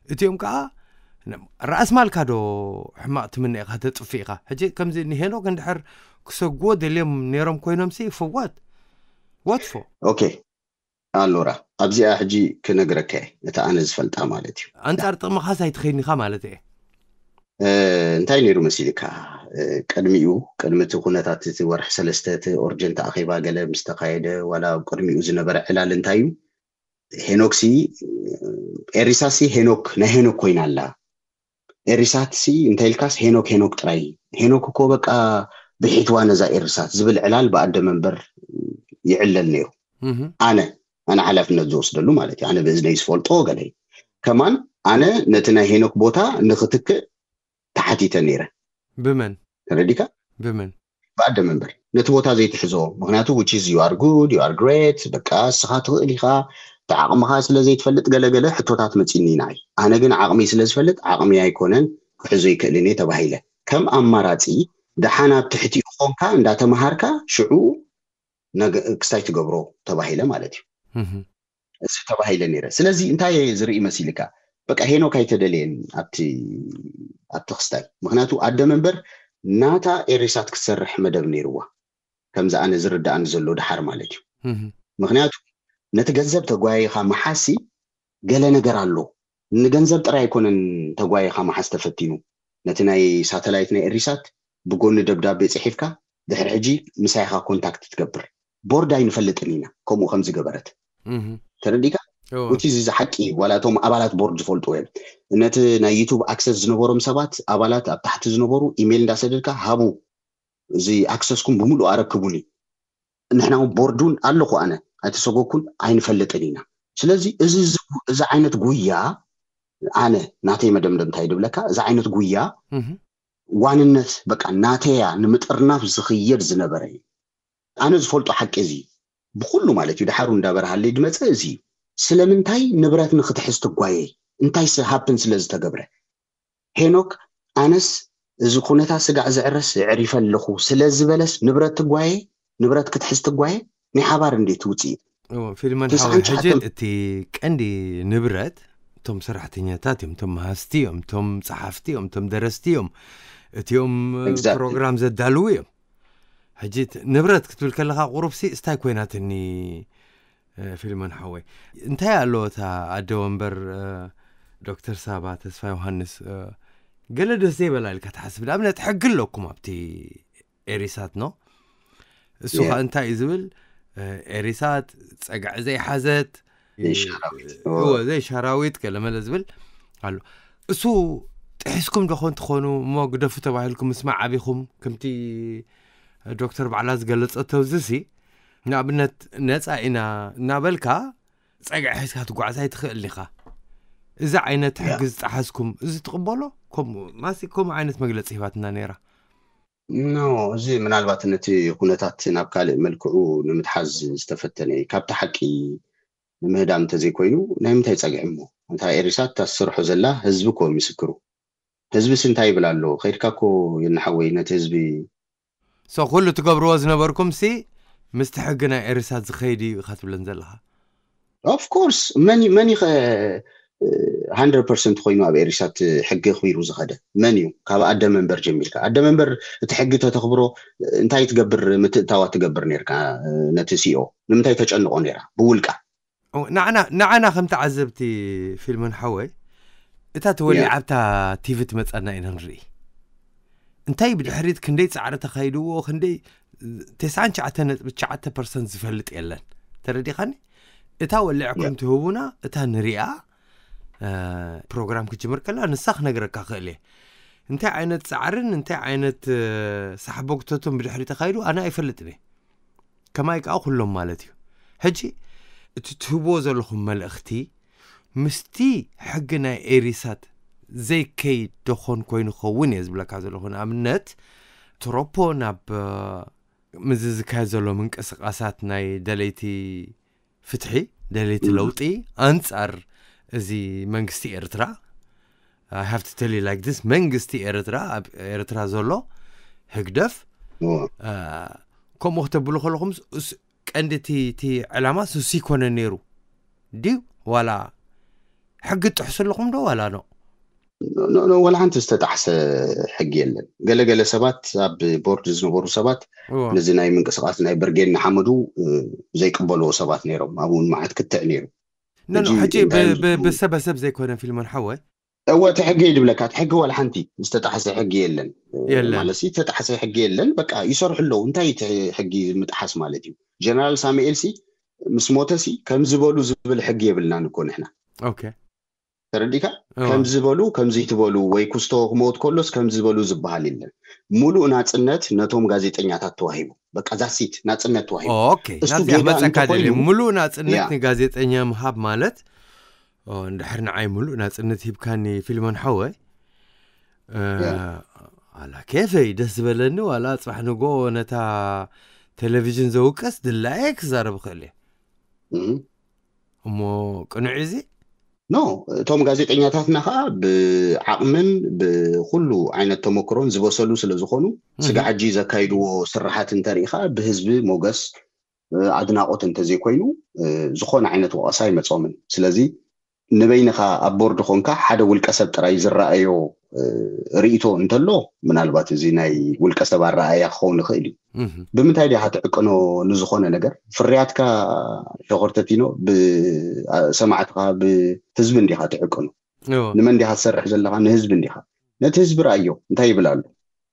እቲኦም ከዓ ራእስ ማልካ ዶ ሕማቕ ትምነ ኢኻ፣ ተጥፍእ ኢኻ። ሕጂ ከምዚ ንሄኖክ እንድሕር ክሰግዎ ደልዮም ነይሮም ኮይኖም ሲ ፍዋት ወትፎ ኦኬ ኣሎራ ኣብዚኣ ሕጂ ክነግረካ እየ፣ እታ ኣነ ዝፈልጣ ማለት እዩ። ኣንጻር ጥቕምኻስ ኣይትኸይድን ኢኻ ማለት እየ። እንታይ ነይሩ መሲልካ? ቅድሚኡ ቅድሚ እቲ ኩነታት እቲ ወርሒ ሰለስተ እቲ ኦርጀንት ኣኼባ ገለ ምስ ተኻየደ ዋላ ኣብ ቅድሚኡ ዝነበረ ዕላል እንታይ እዩ? ሄኖክሲ ኤሪሳሲ ሄኖክ ናይ ሄኖክ ኮይና ኣላ። ኤሪሳትሲ እንታይ ኢልካስ ሄኖክ ሄኖክ ጥራይ፣ ሄኖክ እኮ በቃ ብሒትዋ ነዛ ኤሪሳት ዝብል ዕላል ብኣደ መንበር ይዕለል ነይሩ። ኣነ ኣነ ሓላፍነት ዝወስደሉ ማለት እዩ። ኣነ ብእዝነይ ዝፈልጦ ገለ እዩ። ከማን ኣነ ነቲ ናይ ሄኖክ ቦታ ንክትክእ ተሓቲተ ነይረ። ብመን ተረዲካ? ብመን ብኣደ መንበር ነቲ ቦታ ዘይትሕዞ። ምክንያቱ which is you are good, you are great፣ በቃ እስኻ ትኽእል ኢኻ፣ ብዓቕምኻ ስለ ዘይትፈልጥ ገለገለ ሕቶታት መፂኒ ንዓይ። ኣነ ግን ዓቕሚ ስለ ዝፈልጥ ዓቕሚ ኣይኮነን ክሕዞ ይክእልን እየ ተባሂለ። ከም ኣማራፂ ደሓን ኣብ ትሕቲኡ ኮንካ እንዳተምሃርካ ሽዑ ክስታይ ትገብሮ ተባሂለ ማለት እዩ። እዚ ተባሂለ ነይረ። ስለዚ እንታይ ዝርኢ መሲልካ? በቃ ሄኖክ ኣይተደለየን ኣብቲ ኣብቲ ክስታይ። ምክንያቱ ኣደ መንበር ናታ ኤሪሳት ክትሰርሕ መደብ ነይርዋ፣ ከምዚ ኣነ ዝርዳእኒ ዘሎ ድሓር ማለት እዩ። ምክንያቱ ነቲ ገንዘብ ተጓያይኻ መሓሲ ገለ ነገር ኣሎ። ንገንዘብ ጥራይ ኣይኮነን ተጓይኻ መሓዝ ተፈቲኑ። ነቲ ናይ ሳተላይት ናይ ኤሪሳት ብጎኒ ደብዳቤ ጽሒፍካ ድሕሪ ሕጂ ምሳይኻ ኮንታክት ትገብር። ቦርድ ኣይንፈልጥን ኢና ከምኡ ከም ዝገበረት። ተረዲካ? እቲ እዚ ሓቂ ዋላ እቶም ኣባላት ቦርድ ዝፈልጡ እዮም። ነቲ ናይ ዩቱብ ኣክሰስ ዝነበሮም ሰባት ኣባላት ኣብ ታሕቲ ዝነበሩ ኢሜይል እንዳሰደድካ ሃቡ፣ እዚ ኣክሰስኩም ብምሉእ ኣረክቡኒ። ንሕና እውን ቦርድ እውን ኣለኹ ኣነ ኣይተሰጎኩን ኣይንፈልጥን ኢና። ስለዚ እዚ እዚ ዓይነት ጉያ ኣነ ናተይ መደምደምታ ይድብለካ፣ እዚ ዓይነት ጉያ ዋንነት በቃ ናተያ ንምጥርናፍ ዝኽየድ ዝነበረ እዩ። ኣነ ዝፈልጦ ሓቂ እዚ ብኩሉ ማለት እዩ። ድሓሩ እንዳበረሃለይ ድመፀ እዚ እዩ። ስለምንታይ ንብረት ንክትሕዝ ትጓየ? እንታይ ሃፕን ስለ ዝተገብረ? ሄኖክ ኣነስ እዚ ኩነታት ስጋዕ ዘዕረስ የዕሪፈ ኣለኹ ስለ ዝበለስ ንብረት ትጓየ? ንብረት ክትሕዝ ትጓየ? ናይ ሓባር እንዴት ውፅኢት ፊልመን ሓወይ ሕጂ እቲ ቀንዲ ንብረት እቶም ሰራሕተኛታት እዮም፣ እቶም መሃዝቲ እዮም፣ እቶም ፀሓፍቲ እዮም፣ እቶም ደረስቲ እዮም፣ እቲኦም ፕሮግራም ዘዳልዉ እዮም። ሕጂ ንብረት ክትብል ከለካ ቁሩብሲ እስታይ ኮይናትኒ ፊልሞን ሓወይ እንታይ ኣሎ እታ ኣደ ወንበር ዶክተር ሳባ ተስፋ ዮሃንስ ገለ ደስ ዘይበላ ኢልካ ትሓስብ? ንኣብነት ሕጊ ኣለኩም ኣብቲ ኤሪሳት ኖ እሱ ከዓ እንታይ እዩ ዝብል? ኤሪሳት ፀግዒ ዘይሓዘት ዘይሻራዊት ገለመለ ዝብል ኣሎ። እሱ ጥሒስኩም ዶ ኮን ትኾኑ እሞ ግደፉ ተባሂልኩም ምስማዕ ዓቢኹም ከምቲ ዶክተር ባዕላ ዝገለፀቶ እዚ ሲ ንኣብነት ነፃ ኢና እናበልካ ፀግዒ ሒዝካ ትጓዓዝ ኣይትኽእል ኢኻ። እዚ ዓይነት ሕጊ ዝጠሓስኩም እዚ ትቕበሎ? ከምኡ ማሲ ከምኡ ዓይነት መግለፂ ሂባትና ነይራ። ኖ እዚ ምናልባት ነቲ ኩነታት ናብ ካልእ መልክዑ ንምትሓዝ ዝተፈተነ እዩ። ካብቲ ሓቂ ንምህዳም እንተዘይኮይኑ ናይ ምንታይ ፀግዒ እሞ? እንታይ ኤሪሳት እታ ዝሰርሖ ዘላ ህዝቢ እኮ ምስክሩ። ህዝብስ እንታይ ይብል ኣሎ? ከይድካ እኮ የናሓወይ ነቲ ህዝቢ ሶ ኩሉ ትገብርዎ ዝነበርኩም ሲ ምስቲ ሕጊ ናይ ኤሪሳት ዝኸይድ እዩ ኢኻ ትብለን ዘለኻ? ኦፍ ኮርስ መን መን ኸ ሃንድረድ ፐርሰንት ኮይኑ ኣብ ኤሪሳት ሕጊ ኣኽቢሩ ዝኸደ መን እዩ? ካብ ኣደ መንበር ጀሚርካ ኣደ መንበር እቲ ሕጊ ተተኽብሮ እንታይ ትገብር? ምትእታዋ ትገብር ነርካ ነቲ ሲኦ ንምንታይ ተጨንቆ ነራ ብውልቃ ንዓና ከም ተዓዘብቲ ፊልምን ሓወይ እታ ተወሊዓ ኣብታ ቲቪ ትመፀና ኢና ንርኢ። እንታይ ብድሕሪት ክንደይ ፃዕሪ ተኻይድዎ ክንደይ ተስዓን ትሽዓተ ነጥቢ ትሽዓተ ፐርሰንት ዝፈልጥ የለን። ተረዲኻኒ? እታ ወሊዕኩም ትህቡና እታ ንሪኣ ፕሮግራም ክጅምር ከላ ንሳ ክነግረካ ክእል እየ። እንታይ ዓይነት ፃዕርን እንታይ ዓይነት ሳሕቦግተቱን ብድሕሪ ተኻይዱ ኣነ ኣይፈልጥን እየ። ከማይ ከዓ ኩሎም ማለት እዩ። ሕጂ እቲ ትህብዎ ዘለኹም መልእኽቲ ምስቲ ሕጊ ናይ ኤሪሳት ዘይከይድ ደኾን ኮይኑ ኸውን እየ ዝብለካ ዘለኹ። ንኣብነት ትሮፖ ናብ ምዚ ዝካየድ ዘሎ ምንቅስቃሳት ናይ ደለይቲ ፍትሒ፣ ደለይቲ ለውጢ ኣንጻር እዚ መንግስቲ ኤርትራ፣ I have to tell you like this፣ መንግስቲ ኤርትራ፣ ኣብ ኤርትራ ዘሎ ህግደፍ፣ ከምኡ ክተብሉ ከለኹም ቀንዲ እቲ ዕላማ ሱሲ ይኮነ ነይሩ ድዩ ዋላ ሕጊ ጥሕሱ ኣለኹም ዶ ዋላ ነው? ወላ ሓንቲ ዝተጣሕሰ ሕጊ የለን። ገለገለ ሰባት ኣብ ቦርድ ዝነበሩ ሰባት ነዚ ናይ ምንቅስቃስ ናይ ብርጌድ ንሓመዱ ዘይቅበልዎ ሰባት ነይሮም። ኣብኡ እውን መዓት ክትዕ ነይሩ። ሕጂ ብሰበሰብ ዘይኮነ ፊልሞን ሓወይ እወ እቲ ሕጊ ድብለካ እቲ ሕጊ ዋላ ሓንቲ ዝተጣሕሰ ሕጊ የለን። ማለት ዝተጣሕሰ ሕጊ የለን። በቃ ይሰርሑ ኣለዉ። እንታይ እቲ ሕጊ ምጥሓስ ማለት እዩ? ጀነራል ሳሙኤል ሲ ምስ ሞተ ሲ ከም ዝበሉ ዝብል ሕጊ የብልናን እኮ ንሕና። ተረዲካ? ከም ዝበሉ ከም ዘይትበሉ ወይ ኩስቶ ክመውት ከሎስ ከም ዝበሉ ዝበሃል የለን። ሙሉእ ናጽነት ነቶም ጋዜጠኛታት ተዋሂቡ። በቃ ዛሲት ናጽነት ተዋሂቡ። ናዚያ መፀካ ደልየ ሙሉእ ናጽነት ንጋዜጠኛ ምሃብ ማለት እንድሕር ንዓይ ሙሉእ ናጽነት ሂብካኒ ፊልሞን ሓወይ ኣላ ኬፈይ ደስ ዝበለኒ ዋላ ፅባሕ ንጎ ነታ ቴሌቪዥን ዘውቀስ ድላየ ክዛረብ ክእል እየ እሞ ቅኑዕ እዚ ኖ እቶም ጋዜጠኛታትና ከዓ ብዓቕምን ብኩሉ ዓይነት ተመክሮን ዝበሰሉ ስለ ዝኾኑ ስጋ ሕጂ ዘካይድዎ ስራሓት እንተሪኢኻ ብህዝቢ ሞገስ ኣድናቆት እንተዘይኮይኑ ዝኾነ ዓይነት ወቐሳ ኣይመፆምን። ስለዚ ንበይንኻ ኣብ ቦርድ ኾንካ ሓደ ውልቀ ሰብ ጥራይ ዝረኣዮ ርእቶ እንተሎ ምናልባት እዚ ናይ ውልቀ ሰብ ኣረኣያ ክኸውን ይኽእል እዩ። ብምንታይ ዲኻ ትዕቅኖ ንዝኾነ ነገር ፍርያትካ ሸኾርተቲኖ ብሰማዕትኻ ብህዝቢ እንዲኻ ትዕቅኖ። ንመን ዲኻ ትሰርሕ ዘለኻ? ንህዝቢ እንዲኻ። ነቲ ህዝቢ ረኣዮ እንታይ ይብል ኣሎ?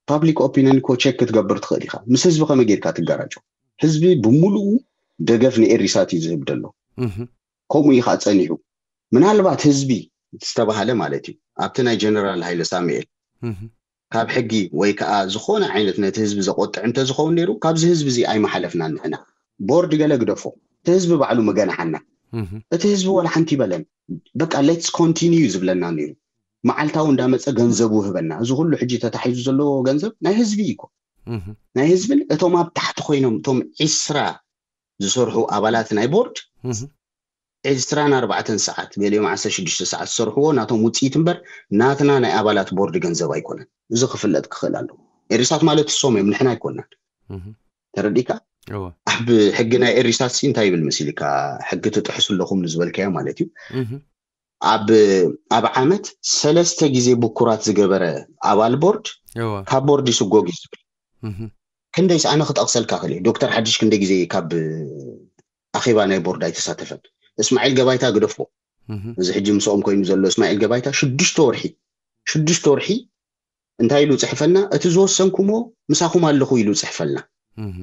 ፓብሊክ ኦፒኒን ኮ ቸክ ክትገብር ትኽእል ኢኻ። ምስ ህዝቢ ከመይ ጌርካ ትጋራጮ? ህዝቢ ብምሉኡ ደገፍ ንኤሪሳት እዩ ዝህብ ደሎ። ከምኡ እዩ ከዓ ፀኒሑ። ምናልባት ህዝቢ ዝተባሃለ ማለት እዩ ኣብቲ ናይ ጀነራል ሃይለ ሳሙኤል ካብ ሕጊ ወይ ከዓ ዝኾነ ዓይነት ነቲ ህዝቢ ዘቆጥዕ እንተዝኸውን ነይሩ ካብዚ ህዝቢ እዚ ኣይመሓለፍናን ንሕና። ቦርድ ገለ ግደፎ፣ እቲ ህዝቢ ባዕሉ ምገናሓና። እቲ ህዝቢ ዋላ ሓንቲ ይበለን። በቃ ሌትስ ኮንቲኒዩ ዝብለና ነይሩ። መዓልታዊ እንዳመፀ ገንዘቡ ህበና። እዚ ኩሉ ሕጂ ተታሒዙ ዘለዎ ገንዘብ ናይ ህዝቢ እዩ እኮ። ናይ ህዝብን እቶም ኣብ ታሕቲ ኮይኖም እቶም ዒስራ ዝሰርሑ ኣባላት ናይ ቦርድ ዒስራን ኣርባዕተን ሰዓት ገሊኦም ዓሰርተ ሽዱሽተ ሰዓት ዝሰርሕዎ ናቶም ውፅኢት እምበር ናትና ናይ ኣባላት ቦርድ ገንዘብ ኣይኮነን። እዚ ክፍለጥ ክኽእል ኣለዎ። ኤሪሳት ማለት እሶም እዮም፣ ንሕና ኣይኮናን። ተረዲእካ? ኣብ ሕጊ ናይ ኤሪሳት ሲ እንታይ ይብል መሲልካ? ሕጊ ትጥሕሱ ኣለኹም ንዝበልካዮ ማለት እዩ። ኣብ ኣብ ዓመት ሰለስተ ግዜ ብኩራት ዝገበረ ኣባል ቦርድ ካብ ቦርድ ይስጎግ እዩ ዝብል። ክንደይስ ኣነ ክጠቕሰልካ ክእል። ዶክተር ሓድሽ ክንደይ ግዜ ካብ ኣኼባ ናይ ቦርድ ኣይተሳተፈን። እስማዒል ገባይታ ግደፎ። እዚ ሕጂ ምስኦም ኮይኑ ዘሎ እስማዒል ገባይታ ሽዱሽተ ወርሒ ሽዱሽተ ወርሒ እንታይ ኢሉ ጽሕፈልና? እቲ ዝወሰንኩሞ ምሳኹም ኣለኹ ኢሉ ጽሕፈልና።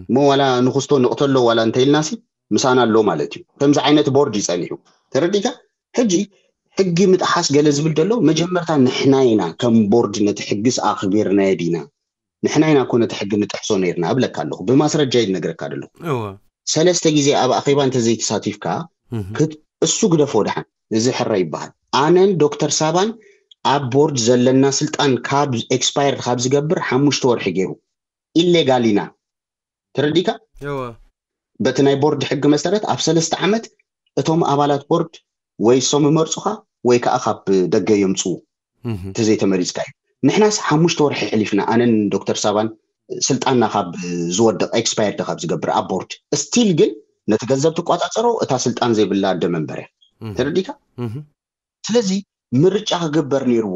እሞ ዋላ ንኽስቶ ንቕተሎ ዋላ እንተኢልናሲ ምሳና ኣሎ ማለት እዩ። ከምዚ ዓይነት ቦርድ ይጸኒሑ። ተረዲካ? ሕጂ ሕጊ ምጥሓስ ገለ ዝብል ደሎ መጀመርታ ንሕና ኢና ከም ቦርድ ነቲ ሕግስ ኣኽቢርናዮ ዲና? ንሕና ኢና እኮ ነቲ ሕጊ ንጥሕሶ ነይርና እብለካ ኣለኹ። ብማስረጃ ይነግረካ ደለኹ። ሰለስተ ግዜ ኣብ ኣኼባ እንተዘይተሳቲፍካ እሱ ግደፎ ደሓን እዚ ሕራ ይበሃል። ኣነን ዶክተር ሳባን ኣብ ቦርድ ዘለና ስልጣን ካብ ኤክስፓየር ካብ ዝገብር ሓሙሽተ ወርሒ ገይሩ ኢሌጋል ኢና። ተረዲካ? በቲ ናይ ቦርድ ሕጊ መሰረት ኣብ ሰለስተ ዓመት እቶም ኣባላት ቦርድ ወይ እሶም ይመርፁኻ ወይ ከዓ ካብ ደገ የምፅኡ እንተዘይተመሪፅካ እዩ። ንሕናስ ሓሙሽተ ወርሒ ሕሊፍና ኣነን ዶክተር ሳባን ስልጣንና ካብ ዝወድቕ ኤክስፓየርድ ካብ ዝገብር ኣብ ቦርድ ስቲል ግን ነቲ ገንዘብ ትቋፃፀሮ እታ ስልጣን ዘይብላ ኣደ መንበር እያ። ተረዲካ? ስለዚ ምርጫ ክግበር ነይርዎ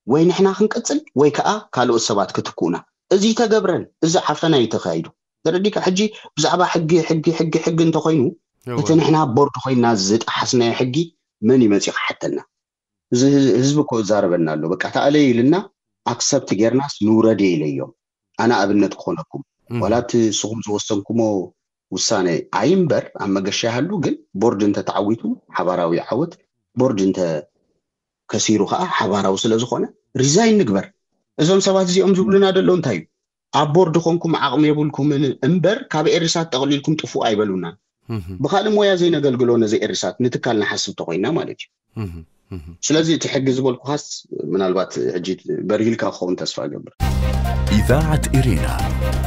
ወይ ንሕና ክንቅፅል ወይ ከዓ ካልኦት ሰባት ክትክኡና። እዚ ተገብረን እዚ ዓፈና እዩ ተካይዱ። ተረዲካ? ሕጂ ብዛዕባ ሕጊ ሕጊ ሕጊ ሕጊ እንተኮይኑ እቲ ንሕና ቦርድ ኮይና ዝጠሓስናዮ ሕጊ መን ይመፅእ ክሓተና? እዚ ህዝቢ እኮ ይዛረበና ኣሎ። በቃ ተኣለዩ ኢልና ኣክሰፕት ጌርናስ ንውረድ ኢለዮም። ኣነ ኣብነት ክኾነኩም ዋላ እቲ ንስኹም ዝወሰንኩሞ ውሳነ ኣይምበር ኣብ መገሻ ይሃሉ ግን ቦርድ እንተተዓዊቱ ሓባራዊ ዓወት ቦርድ እንተ ከሲሩ ከዓ ሓባራዊ ስለ ዝኾነ ሪዛይን ንግበር። እዞም ሰባት እዚኦም ዝብሉና ደሎ እንታይ እዩ? ኣብ ቦርድ ኮንኩም ዓቕሚ የብልኩምን እምበር ካብ ኤሪሳት ጠቕሊልኩም ጥፉእ ኣይበሉናን። ብካልእ ሞያ ዘይነገልግሎ ነዚ ኤሪሳት ንትካል ንሓስብ ተኮይና ማለት እዩ። ስለዚ እቲ ሕጊ ዝበልኩካስ ምናልባት ሕጂ በርሂልካ ክኸውን ተስፋ እገብር። إذاعة إرينا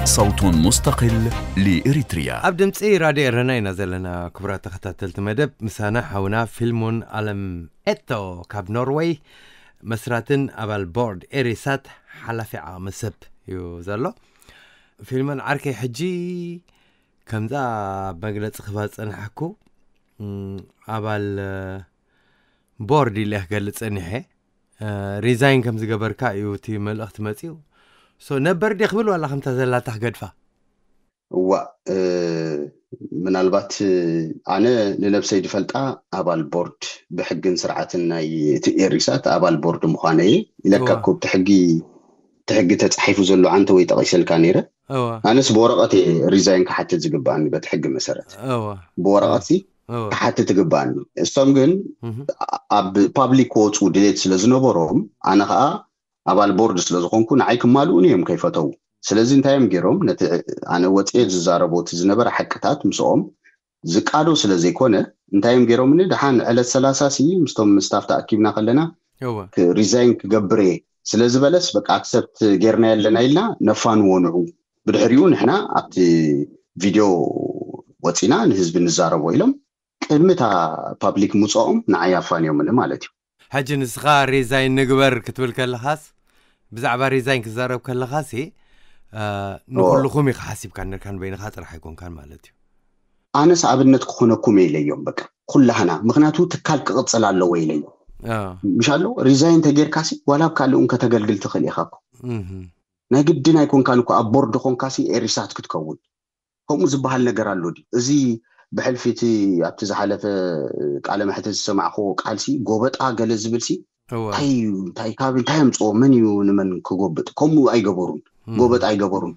صوت مستقل لإريتريا. ኣብ ድምፂ ራድዮ ኤረና ኢና ዘለና። ክቡራት ተኸታተልቲ መደብ፣ ምሳና ሓውና ፊልሞን ኣለም ኤቶ ካብ ኖርወይ፣ መስራትን ኣባል ቦርድ ኤሪሳት ሓላፊ ዓቕሚ ሰብ እዩ ዘሎ። ፊልሞን ዓርከይ፣ ሕጂ ከምዛ መግለፂ ክባ ዝፀናሕኩ፣ እም፣ ኣባል ቦርድ ኢለ ክገልፅ ፀኒሐ። ሪዛይን ከም ዝገበርካ እዩ እቲ መልእኽቲ መፂኡ። ሶ ነበር ዲ ክብል ዋላ ከምታ ዘላታ ክገድፋ? እዋ፣ ምናልባት ኣነ ንነብሰይ ዝፈልጣ ኣባል ቦርድ፣ ብሕግን ስርዓትን ናይ እቲ ኤሪሳት ኣባል ቦርድ ምዃነይ ኢለካ እኮ። ብቲ ሕጊ እቲ ሕጊ ተፃሒፉ ዘሎ ዓንተ ወይ ጠቒሰልካ ነይረ። ኣነስ ብወረቐት እየ ሪዛይን ክሓትት ዝግባኣኒ በቲ ሕጊ መሰረት። ብወረቐት ክሓትት ይግባኣኒ። እሶም ግን ኣብ ፓብሊክ ክወፁ ድሌት ስለ ዝነበሮም፣ ኣነ ከዓ ኣባል ቦርድ ስለ ዝኾንኩ ንዓይ ክማልኡን እዮም ከይፈተው። ስለዚ እንታይ እዮም ገይሮም? ነቲ ኣነ ወፅየ ዝዛረቦ እቲ ዝነበረ ሓቅታት ምስኦም ዝቃዶ ስለ ዘይኮነ፣ እንታይ እዮም ገይሮምኒ? ደሓን ዕለት ሰላሳ ሲ ምስቶም ስታፍ ተኣኪብና ከለና ሪዛይን ክገብር እየ ስለ ዝበለስ፣ በቃ ኣክሰፕት ጌርና ኣለና ኢልና ነፋንዎ ንዑ። ብድሕሪኡ ንሕና ኣብቲ ቪድዮ ወፂና ንህዝቢ ንዛረቦ ኢሎም ቅድሚ እታ ፓብሊክ ምፅኦም ንዓይ ኣፋንዮምኒ ማለት እዩ። ሕጂ ንስኻ ሪዛይን ንግበር ክትብል ከለኻስ፣ ብዛዕባ ሪዛይን ክዛረብ ከለኻሲ፣ ንኩልኹም ኢኻ ሓሲብካ ነርካ፣ ንበይንኻ ጥራሕ ኣይኮንካን ማለት እዩ። ኣነስ ኣብነት ክኾነኩም ኢለዮም፣ በቃ ኩላህና፣ ምክንያቱ ትካል ክቕፅል ኣለዎ ኢለዮም። ምሽ ኣሎ ሪዛይን ተጌርካሲ ዋላ ኣብ ካልእ እውን ከተገልግል ትኽእል ኢኻ እኮ። ናይ ግድን ኣይኮንካን እኮ ኣብ ቦርድ ኾንካሲ ኤሪሳት ክትከውን። ከምኡ ዝበሃል ነገር ኣሎ ድዩ? እዚ ብሕልፊ እቲ ኣብቲ ዝሓለፈ ቃለ መሕትት ዝሰማዕክዎ ቃልሲ፣ ጎበጣ ገለ ዝብልሲ እንታይ እዩ? እንታይ ካብ እንታይ ኣምፅኦ? መን እዩ ንመን ክጎብጥ? ከምኡ ኣይገበሩን። ጎበጥ ኣይገበሩን።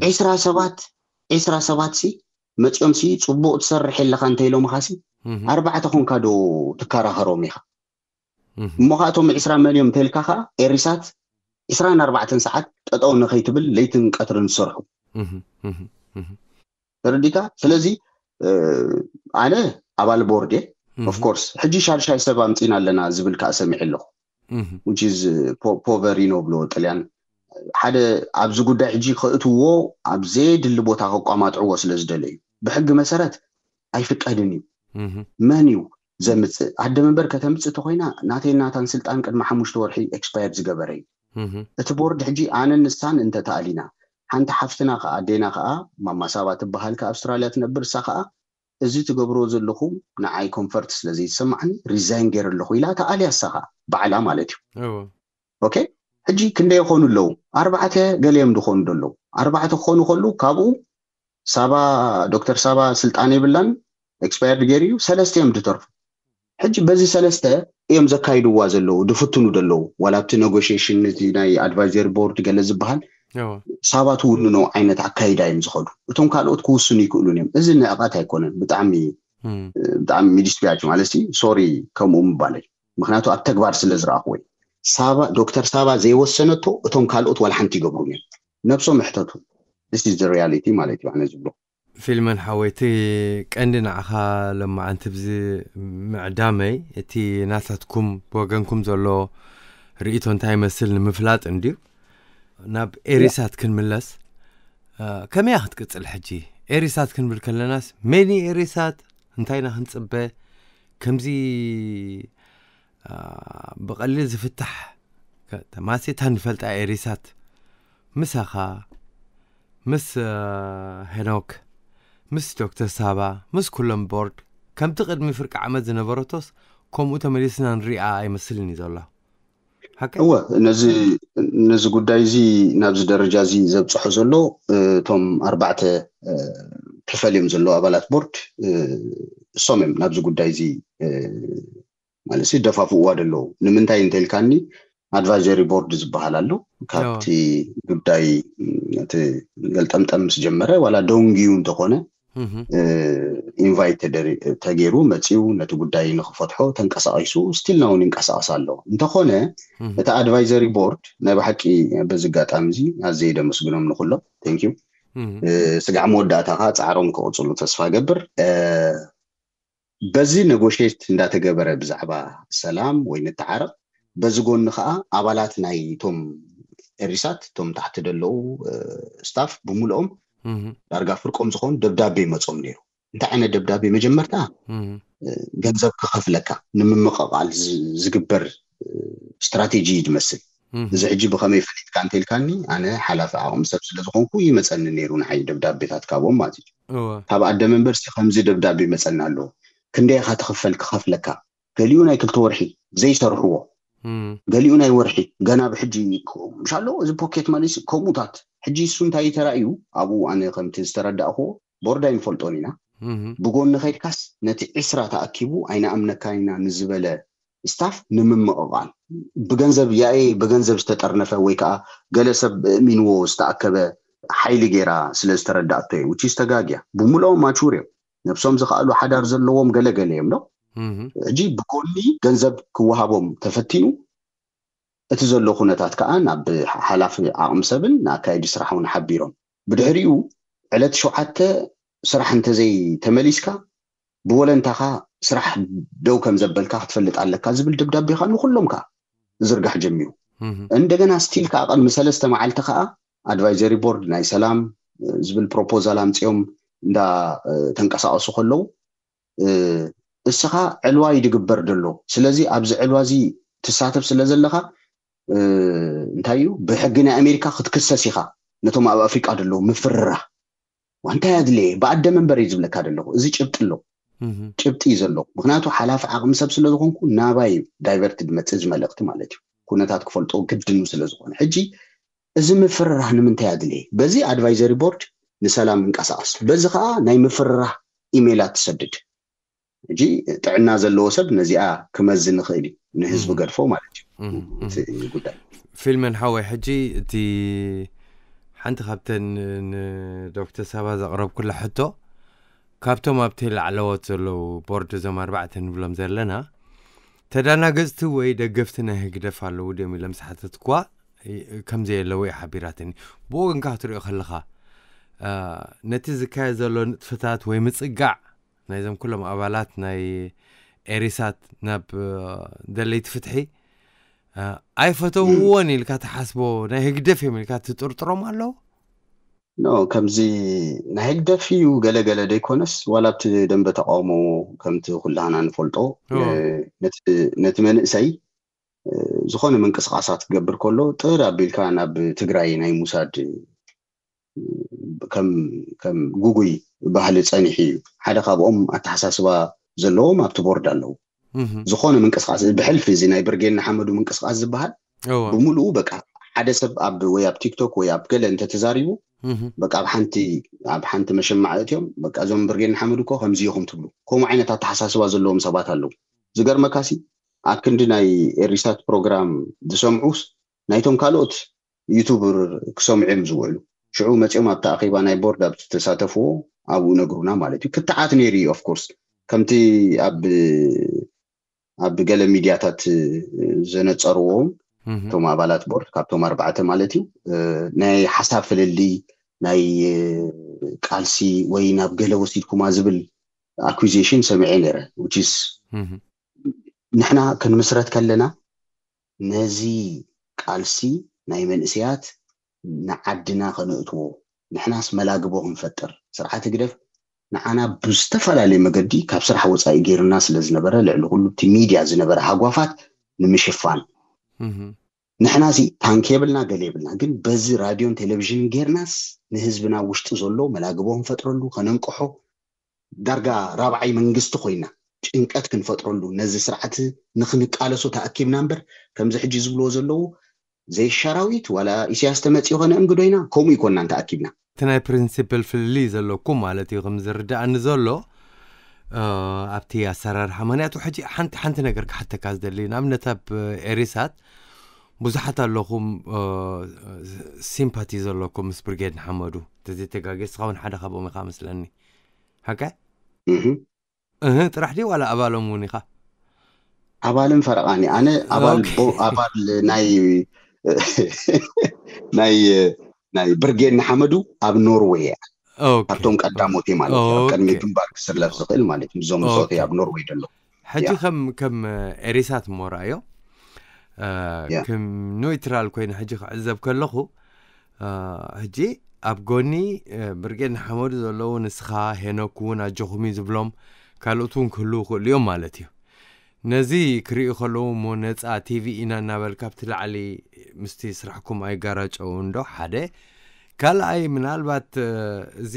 ዒስራ ሰባት፣ ዒስራ ሰባት ሲ መፂኦም ሲ ፅቡቕ ትሰርሕ የለኻ እንተኢሎምኻ ሲ ኣርባዕተ ኮንካ ዶ ትከራኸሮም ኢኻ? እሞ ከዓ እቶም ዒስራ መን እዮም እንተልካ ከዓ ኤሪሳት ዒስራን ኣርባዕተን ሰዓት ጠጠው ንኸይትብል ለይትን ቀትርን ዝሰርሑ። ተረዲካ? ስለዚ ኣነ ኣባል ቦርድ እየ። ኦፍኮርስ ሕጂ ሻድሻይ ሰብ ኣምፂና ኣለና ዝብል ከዓ ሰሚዐ ኣለኹ። ፖቨሪኖ ብሎ ጥልያን ሓደ ኣብዚ ጉዳይ ሕጂ ከእትዎ ኣብ ዘየድሊ ቦታ ከቋማጥዕዎ ስለ ዝደለዩ፣ ብሕጊ መሰረት ኣይፍቀድን እዩ። መን እዩ ዘምፅእ? ኣደ መንበር ከተምፅእ ተኮይና ናተይ ናታን ስልጣን ቅድሚ ሓሙሽተ ወርሒ ኤክስፓየር ዝገበረ እዩ። እቲ ቦርድ ሕጂ ኣነን ንሳን እንተተኣሊና፣ ሓንቲ ሓፍትና ከዓ ኣዴና ከዓ ማማ ሳባ ትበሃል ከዓ ኣውስትራልያ ትነብር፣ እሳ ከዓ እዚ ትገብሮ ዘለኹም ንዓይ ኮንፈርት ስለ ዘይሰማዕኒ ሪዛይን ገይረ ኣለኹ ኢላ ተኣልያ፣ እሳ ከዓ ባዕላ ማለት እዩ። ኦኬ፣ ሕጂ ክንደይ ይኾኑ ኣለዉ? ኣርባዕተ ገለ እዮም ዝኾኑ ዘለዉ። ኣርባዕተ ክኾኑ ከሉ ካብኡ ሳባ፣ ዶክተር ሳባ ስልጣን የብላን፣ ኤክስፓየርድ ገይሩ እዩ፣ ሰለስተ እዮም ዝተርፉ። ሕጂ በዚ ሰለስተ እዮም ዘካይድዋ ዘለዉ፣ ዝፍትኑ ዘለዉ። ዋላ ኣብቲ ኔጎሽሽን እቲ ናይ ኣድቫይዘሪ ቦርድ ገለ ዝበሃል ሳባ ትውንኖ ዓይነት ኣካይዳ እዮም ዝኸዱ። እቶም ካልኦት ክውስኑ ይክእሉን እዮም። እዚ ንዕቐት ኣይኮነን፣ ብጣዕሚ ብጣዕሚ ሚዲስፒያች ማለት ሲ ሶሪ ከምኡ ምባለይ፣ ምክንያቱ ኣብ ተግባር ስለ ዝረኣኽዎ እዩ። ሳባ፣ ዶክተር ሳባ ዘይወሰነቶ እቶም ካልኦት ዋላ ሓንቲ ይገብሩን እዮም። ነብሶም ይሕተቱ። This is the reality ማለት እዩ ኣነ ዝብሎ። ፊልመን ሓወይ፣ እቲ ቀንዲ ንዓኻ ለማዓንቲ ብዚ ምዕዳመይ፣ እቲ ናታትኩም ብወገንኩም ዘሎ ርእይቶ እንታይ ይመስል ንምፍላጥ እንድዩ። ናብ ኤሪሳት ክንምለስ፣ ከመይ ክትቅፅል ሕጂ? ኤሪሳት ክንብል ከለናስ መን እዩ ኤሪሳት? እንታይ ኢና ክንፅበ? ከምዚ ብቐሊል ዝፍታሕ ተማሲታ ንፈልጣ ኤሪሳት ምሳኻ፣ ምስ ሄኖክ፣ ምስ ዶክተር ሳባ፣ ምስ ኩሎም ቦርድ፣ ከምቲ ቅድሚ ፍርቂ ዓመት ዝነበረቶስ ከምኡ ተመሊስና ንሪኣ ኣይመስልን እዩ ዘሎ። ሓቂ? እወ፣ ነዚ ነዚ ጉዳይ እዚ ናብዚ ደረጃ እዚ ዘብፅሖ ዘሎ እቶም ኣርባዕተ ክፈል እዮም ዘለዉ ኣባላት ቦርድ፣ እሶም እዮም ናብዚ ጉዳይ እዚ ማለት ደፋፍእዋ ዘለዉ። ንምንታይ እንተልካኒ፣ ኣድቫይዘሪ ቦርድ ዝበሃል ኣሎ። ካብቲ ጉዳይ እቲ ገልጠምጠም ምስ ጀመረ፣ ዋላ ደንጊዩ እንተኾነ ኢንቫይት ተገይሩ መፂኡ ነቲ ጉዳይ ንክፈትሖ ተንቀሳቂሱ፣ ስቲልና እውን ይንቀሳቀስ ኣሎ። እንተኾነ እቲ ኣድቫይዘሪ ቦርድ ናይ ብሓቂ በዚ ኣጋጣሚ እዚ ኣዘይ ደመስግኖም ንኩሎም። ቴንኪዩ። ስጋዕ መወዳእታ ከዓ ፃዕሮም ክቕፅሉ ተስፋ ገብር። በዚ ነጎሽት እንዳተገበረ ብዛዕባ ሰላም ወይ ንተዓረቕ፣ በዚ ጎኒ ከዓ ኣባላት ናይ እቶም ኤሪሳት እቶም ታሕቲ ዘለዉ ስታፍ ብምልኦም ዳርጋ ፍርቆም ዝኾኑ ደብዳቤ ይመጾም ነይሩ። እንታይ ዓይነት ደብዳቤ? መጀመርታ ገንዘብ ክኸፍለካ ንምምቕቓል ዝግበር ስትራቴጂ እዩ ዝመስል። እዚ ሕጂ ብኸመይ ፈሊጥካ እንተልካኒ፣ ኣነ ሓላፊ ዓቕሚ ሰብ ስለ ዝኾንኩ ይመፀኒ ነይሩ ንዓይ ደብዳቤታት ካብኦም ማለት እዩ። ካብ ኣደ መንበርሲ ከምዚ ደብዳቤ ይመፀኒ ኣለዎ፣ ክንደይ ኢኻ ትኽፈል ክኸፍለካ፣ ገሊኡ ናይ ክልተ ወርሒ ዘይሰርሕዎ፣ ገሊኡ ናይ ወርሒ፣ ገና ብሕጂ ምሻሎ። እዚ ፖኬት ማኒስ ከምኡታት። ሕጂ እሱ እንታይ ተራእዩ ኣብኡ፣ ኣነ ከምቲ ዝተረዳእክዎ፣ ቦርድ ኣይንፈልጦን ኢና። ብጎኒ ከይድካስ ነቲ ዕስራ ተኣኪቡ ኣይንኣምነካን ኢና ንዝበለ ስታፍ ንምምቕቓል፣ ብገንዘብ ያኤ ብገንዘብ ዝተጠርነፈ ወይ ከዓ ገለ ሰብ እሚንዎ ዝተኣከበ ሓይሊ ገይራ ስለ ዝተረዳእቶ እዩ። ውቺስ ተጋግያ። ብምልኦም ማቹር እዮም፣ ነብሶም ዝኸኣሉ ሓዳር ዘለዎም ገለ ገለ እዮም ዶ። ሕጂ ብጎኒ ገንዘብ ክወሃቦም ተፈቲኑ፣ እቲ ዘሎ ኩነታት ከዓ ናብ ሓላፊ ዓቕሚ ሰብን ንኣካየዲ ስራሕ እውን ሓቢሮም። ብድሕሪኡ ዕለት ሸውዓተ ስራሕ እንተዘይ ተመሊስካ ብወለንታኻ ስራሕ ደው ከም ዘበልካ ክትፈልጥ ኣለካ ዝብል ደብዳቤ ከዓ ንኩሎም ከዓ ዝርጋሕ ጀሚሩ። እንደገና ስቲል ከዓ ቅድሚ ሰለስተ መዓልቲ ከዓ ኣድቫይዘሪ ቦርድ ናይ ሰላም ዝብል ፕሮፖዛል ኣምፅኦም እንዳ ተንቀሳቀሱ ከለዉ፣ እስኻ ዕልዋ እዩ ድግበር ደሎ። ስለዚ ኣብዚ ዕልዋ እዚ ትሳተፍ ስለ ዘለኻ እንታይ እዩ፣ ብሕጊ ናይ ኣሜሪካ ክትክሰስ ኢኻ። ነቶም ኣብ ኣፍሪቃ ደለዉ ምፍርራህ እንታይ ኣድለየ? ብኣደ መንበር እዩ ዝብለካ ደለኹ። እዚ ጭብጢ ኣሎ፣ ጭብጢ እዩ ዘሎ። ምክንያቱ ሓላፊ ዓቕሚ ሰብ ስለ ዝኾንኩ ናባይ ዳይቨርት ድመፅእ እዚ መልእኽቲ ማለት እዩ። ኩነታት ክፈልጦ ግድኑ ስለ ዝኾነ ሕጂ እዚ ምፍርራህ ንምንታይ ኣድለየ? በዚ ኣድቫይዘሪ ቦርድ ንሰላም እንቀሳቐስ፣ በዚ ከዓ ናይ ምፍርራህ ኢሜላት ትሰድድ። ሕጂ ጥዕና ዘለዎ ሰብ ነዚኣ ክመዝን ይኽእል እዩ፣ ንህዝቢ ገድፎ ማለት እዩ እቲ ጉዳይ። ፊልመን ሓወይ፣ ሕጂ እቲ ሓንቲ ካብተን ንዶክተር ሳባ ዘቕረብኩላ ሕቶ፣ ካብቶም ኣብቲ ላዕለዎት ዘለዉ ቦርድ እዞም ኣርባዕተ ንብሎም ዘለና ተዳናገፅቲ ወይ ደገፍቲ ናይ ህግደፍ ኣለዉ ድዮም ኢሎም ዝሓተትኳ ከምዘየለዉ እየ ሓቢራትኒ። ብኡ ግን ካብ ትሪኦ ከለኻ ነቲ ዝካየድ ዘሎ ንጥፍታት ወይ ምፅጋዕ ናይዞም ኩሎም ኣባላት ናይ ኤሪሳት ናብ ደለይቲ ፍትሒ ኣይፈተውዎን ኢልካ ትሓስቦ ናይ ህግደፍ እዮም ኢልካ ትጥርጥሮም ኣለዉ? ኖ፣ ከምዚ ናይ ህግደፍ እዩ ገለገለ ደይኮነስ፣ ዋላ ኣብቲ ደንበ ተቃውሞ ከምቲ ኩላህና ንፈልጦ ነቲ መንእሰይ ዝኾነ ምንቅስቃሳት ክገብር ከሎ ጥር ኣቢልካ ናብ ትግራይ ናይ ሙሳድ ከም ጉጉይ ባህሊ ፀኒሑ እዩ። ሓደ ካብኦም ኣተሓሳስባ ዘለዎም ኣብቲ ቦርድ ኣለዉ። ዝኾነ ምንቅስቃስ ብሕልፊ እዚ ናይ ብርጌድ ንሓመዱ ምንቅስቃስ ዝበሃል ብምሉኡ በቃ ሓደ ሰብ ኣብ ወይ ኣብ ቲክቶክ ወይ ኣብ ገለ እንተተዛሪቡ በቃ ኣብ ሓንቲ ኣብ ሓንቲ መሸማዕ እትዮም በቃ እዞም ብርጌድ ንሓመዱ እኮ ከምዚ ኢኹም ትብሉ። ከምኡ ዓይነት ኣተሓሳስባ ዘለዎም ሰባት ኣለዉ። ዝገርመካሲ ኣብ ክንዲ ናይ ኤሪሳት ፕሮግራም ዝሰምዑስ ናይቶም ካልኦት ዩቱብ ክሰምዑ እዮም ዝውዕሉ። ሽዑ መፂኦም ኣብቲ ኣኼባ ናይ ቦርድ ኣብ ዝተሳተፍዎ ኣብኡ ነግሩና ማለት እዩ። ክትዓት ነይሩ እዩ ኦፍኮርስ ከምቲ ኣብ ኣብ ገለ ሚድያታት ዘነፀርዎም እቶም ኣባላት ቦርድ ካብቶም ኣርባዕተ ማለት እዩ ናይ ሓሳብ ፍልልይ ናይ ቃልሲ ወይ ናብ ገለ ወሲድኩማ ዝብል ኣኩዜሽን ሰሚዐ ነይረ። ንሕና ክንምስረት ከለና ነዚ ቃልሲ ናይ መንእሰያት ንዓድና ከነእትዎ ንሕናስ መላግቦ ክንፈጥር ስርዓት ህግደፍ ንዓና ብዝተፈላለየ መገዲ ካብ ስራሕ ወፃኢ ገይርና ስለ ዝነበረ ልዕሊ ኩሉ እቲ ሚድያ ዝነበረ ሃጓፋት ንምሽፋን ንሕና ሲ ታንክ የብልና ገለ የብልና ግን በዚ ራድዮን ቴሌቪዥንን ገይርናስ ንህዝብና ውሽጢ ዘሎ መላግቦ ክንፈጥረሉ ከነንቅሖ ዳርጋ ራብዓይ መንግስቲ ኮይና ጭንቀት ክንፈጥረሉ ነዚ ስርዓት ንክንቃለሶ ተኣኪብና እምበር ከምዚ ሕጂ ዝብልዎ ዘለዉ ዘይሻራዊት ዋላ ኢሳያስ ተመፅኡ ከነእንግዶ ኢና ከምኡ ይኮንና እንተኣኪብና እቲ ናይ ፕሪንሲፕል ፍልልይ ዘለኩም ማለት እዩ ከም ዝርዳእኒ ዘሎ ኣብቲ ኣሰራርሓ ምክንያቱ ሕጂ ሓንቲ ሓንቲ ነገር ክሓተካ ዝደሊ ንኣብነት ኣብ ኤሪሳት ብዙሓት ኣለኹም ሲምፓቲ ዘለኩም ምስ ብርጌድ ንሓመዱ ተዘይተጋጌ ስኻ እውን ሓደ ካብኦም ኢኻ መስለኒ ሓቀ እህ ጥራሕ ድዩ ዋላ ኣባሎም እውን ኢኻ ኣባልን ፈረቓን ኣነ ኣባል ኣባል ናይ ናይ ናይ ብርጌድ ንሓመዱ ኣብ ኖርዌይ እያ ካብቶም ቀዳሞት ማለት እዩ ቅድሚ ግንባር ክስለፍ ዝኽእል ማለት እዩ ዞም ሶተይ ኣብ ኖርዌይ ደሎ ሕጂ ከም ከም ኤሪሳት እሞ ረኣዮ እ፣ ያ። ከም ኒውትራል ኮይነ ሕጂ ክዕዘብ ከለኹ፣ እ፣ ሕጂ ኣብ ጎኒ፣ እ፣ ብርጌድ ንሓመዱ ዘለዉ፣ ንስኻ፣ ሄኖክ እውን ኣጆኹም እዩ ዝብሎም፣ ካልኦት እውን ክህልዉ ይኽእሉ እዮም ማለት እዩ። ነዚ ክርእዩ ከለዉ እሞ ነጻ ቲቪ ኢና እናበልካ ኣብቲ ላዕሊ ምስቲ ስራሕኩም ኣይጋራጨውን ዶ? ሓደ። ካልኣይ፣ ምናልባት፣ እ፣ እዚ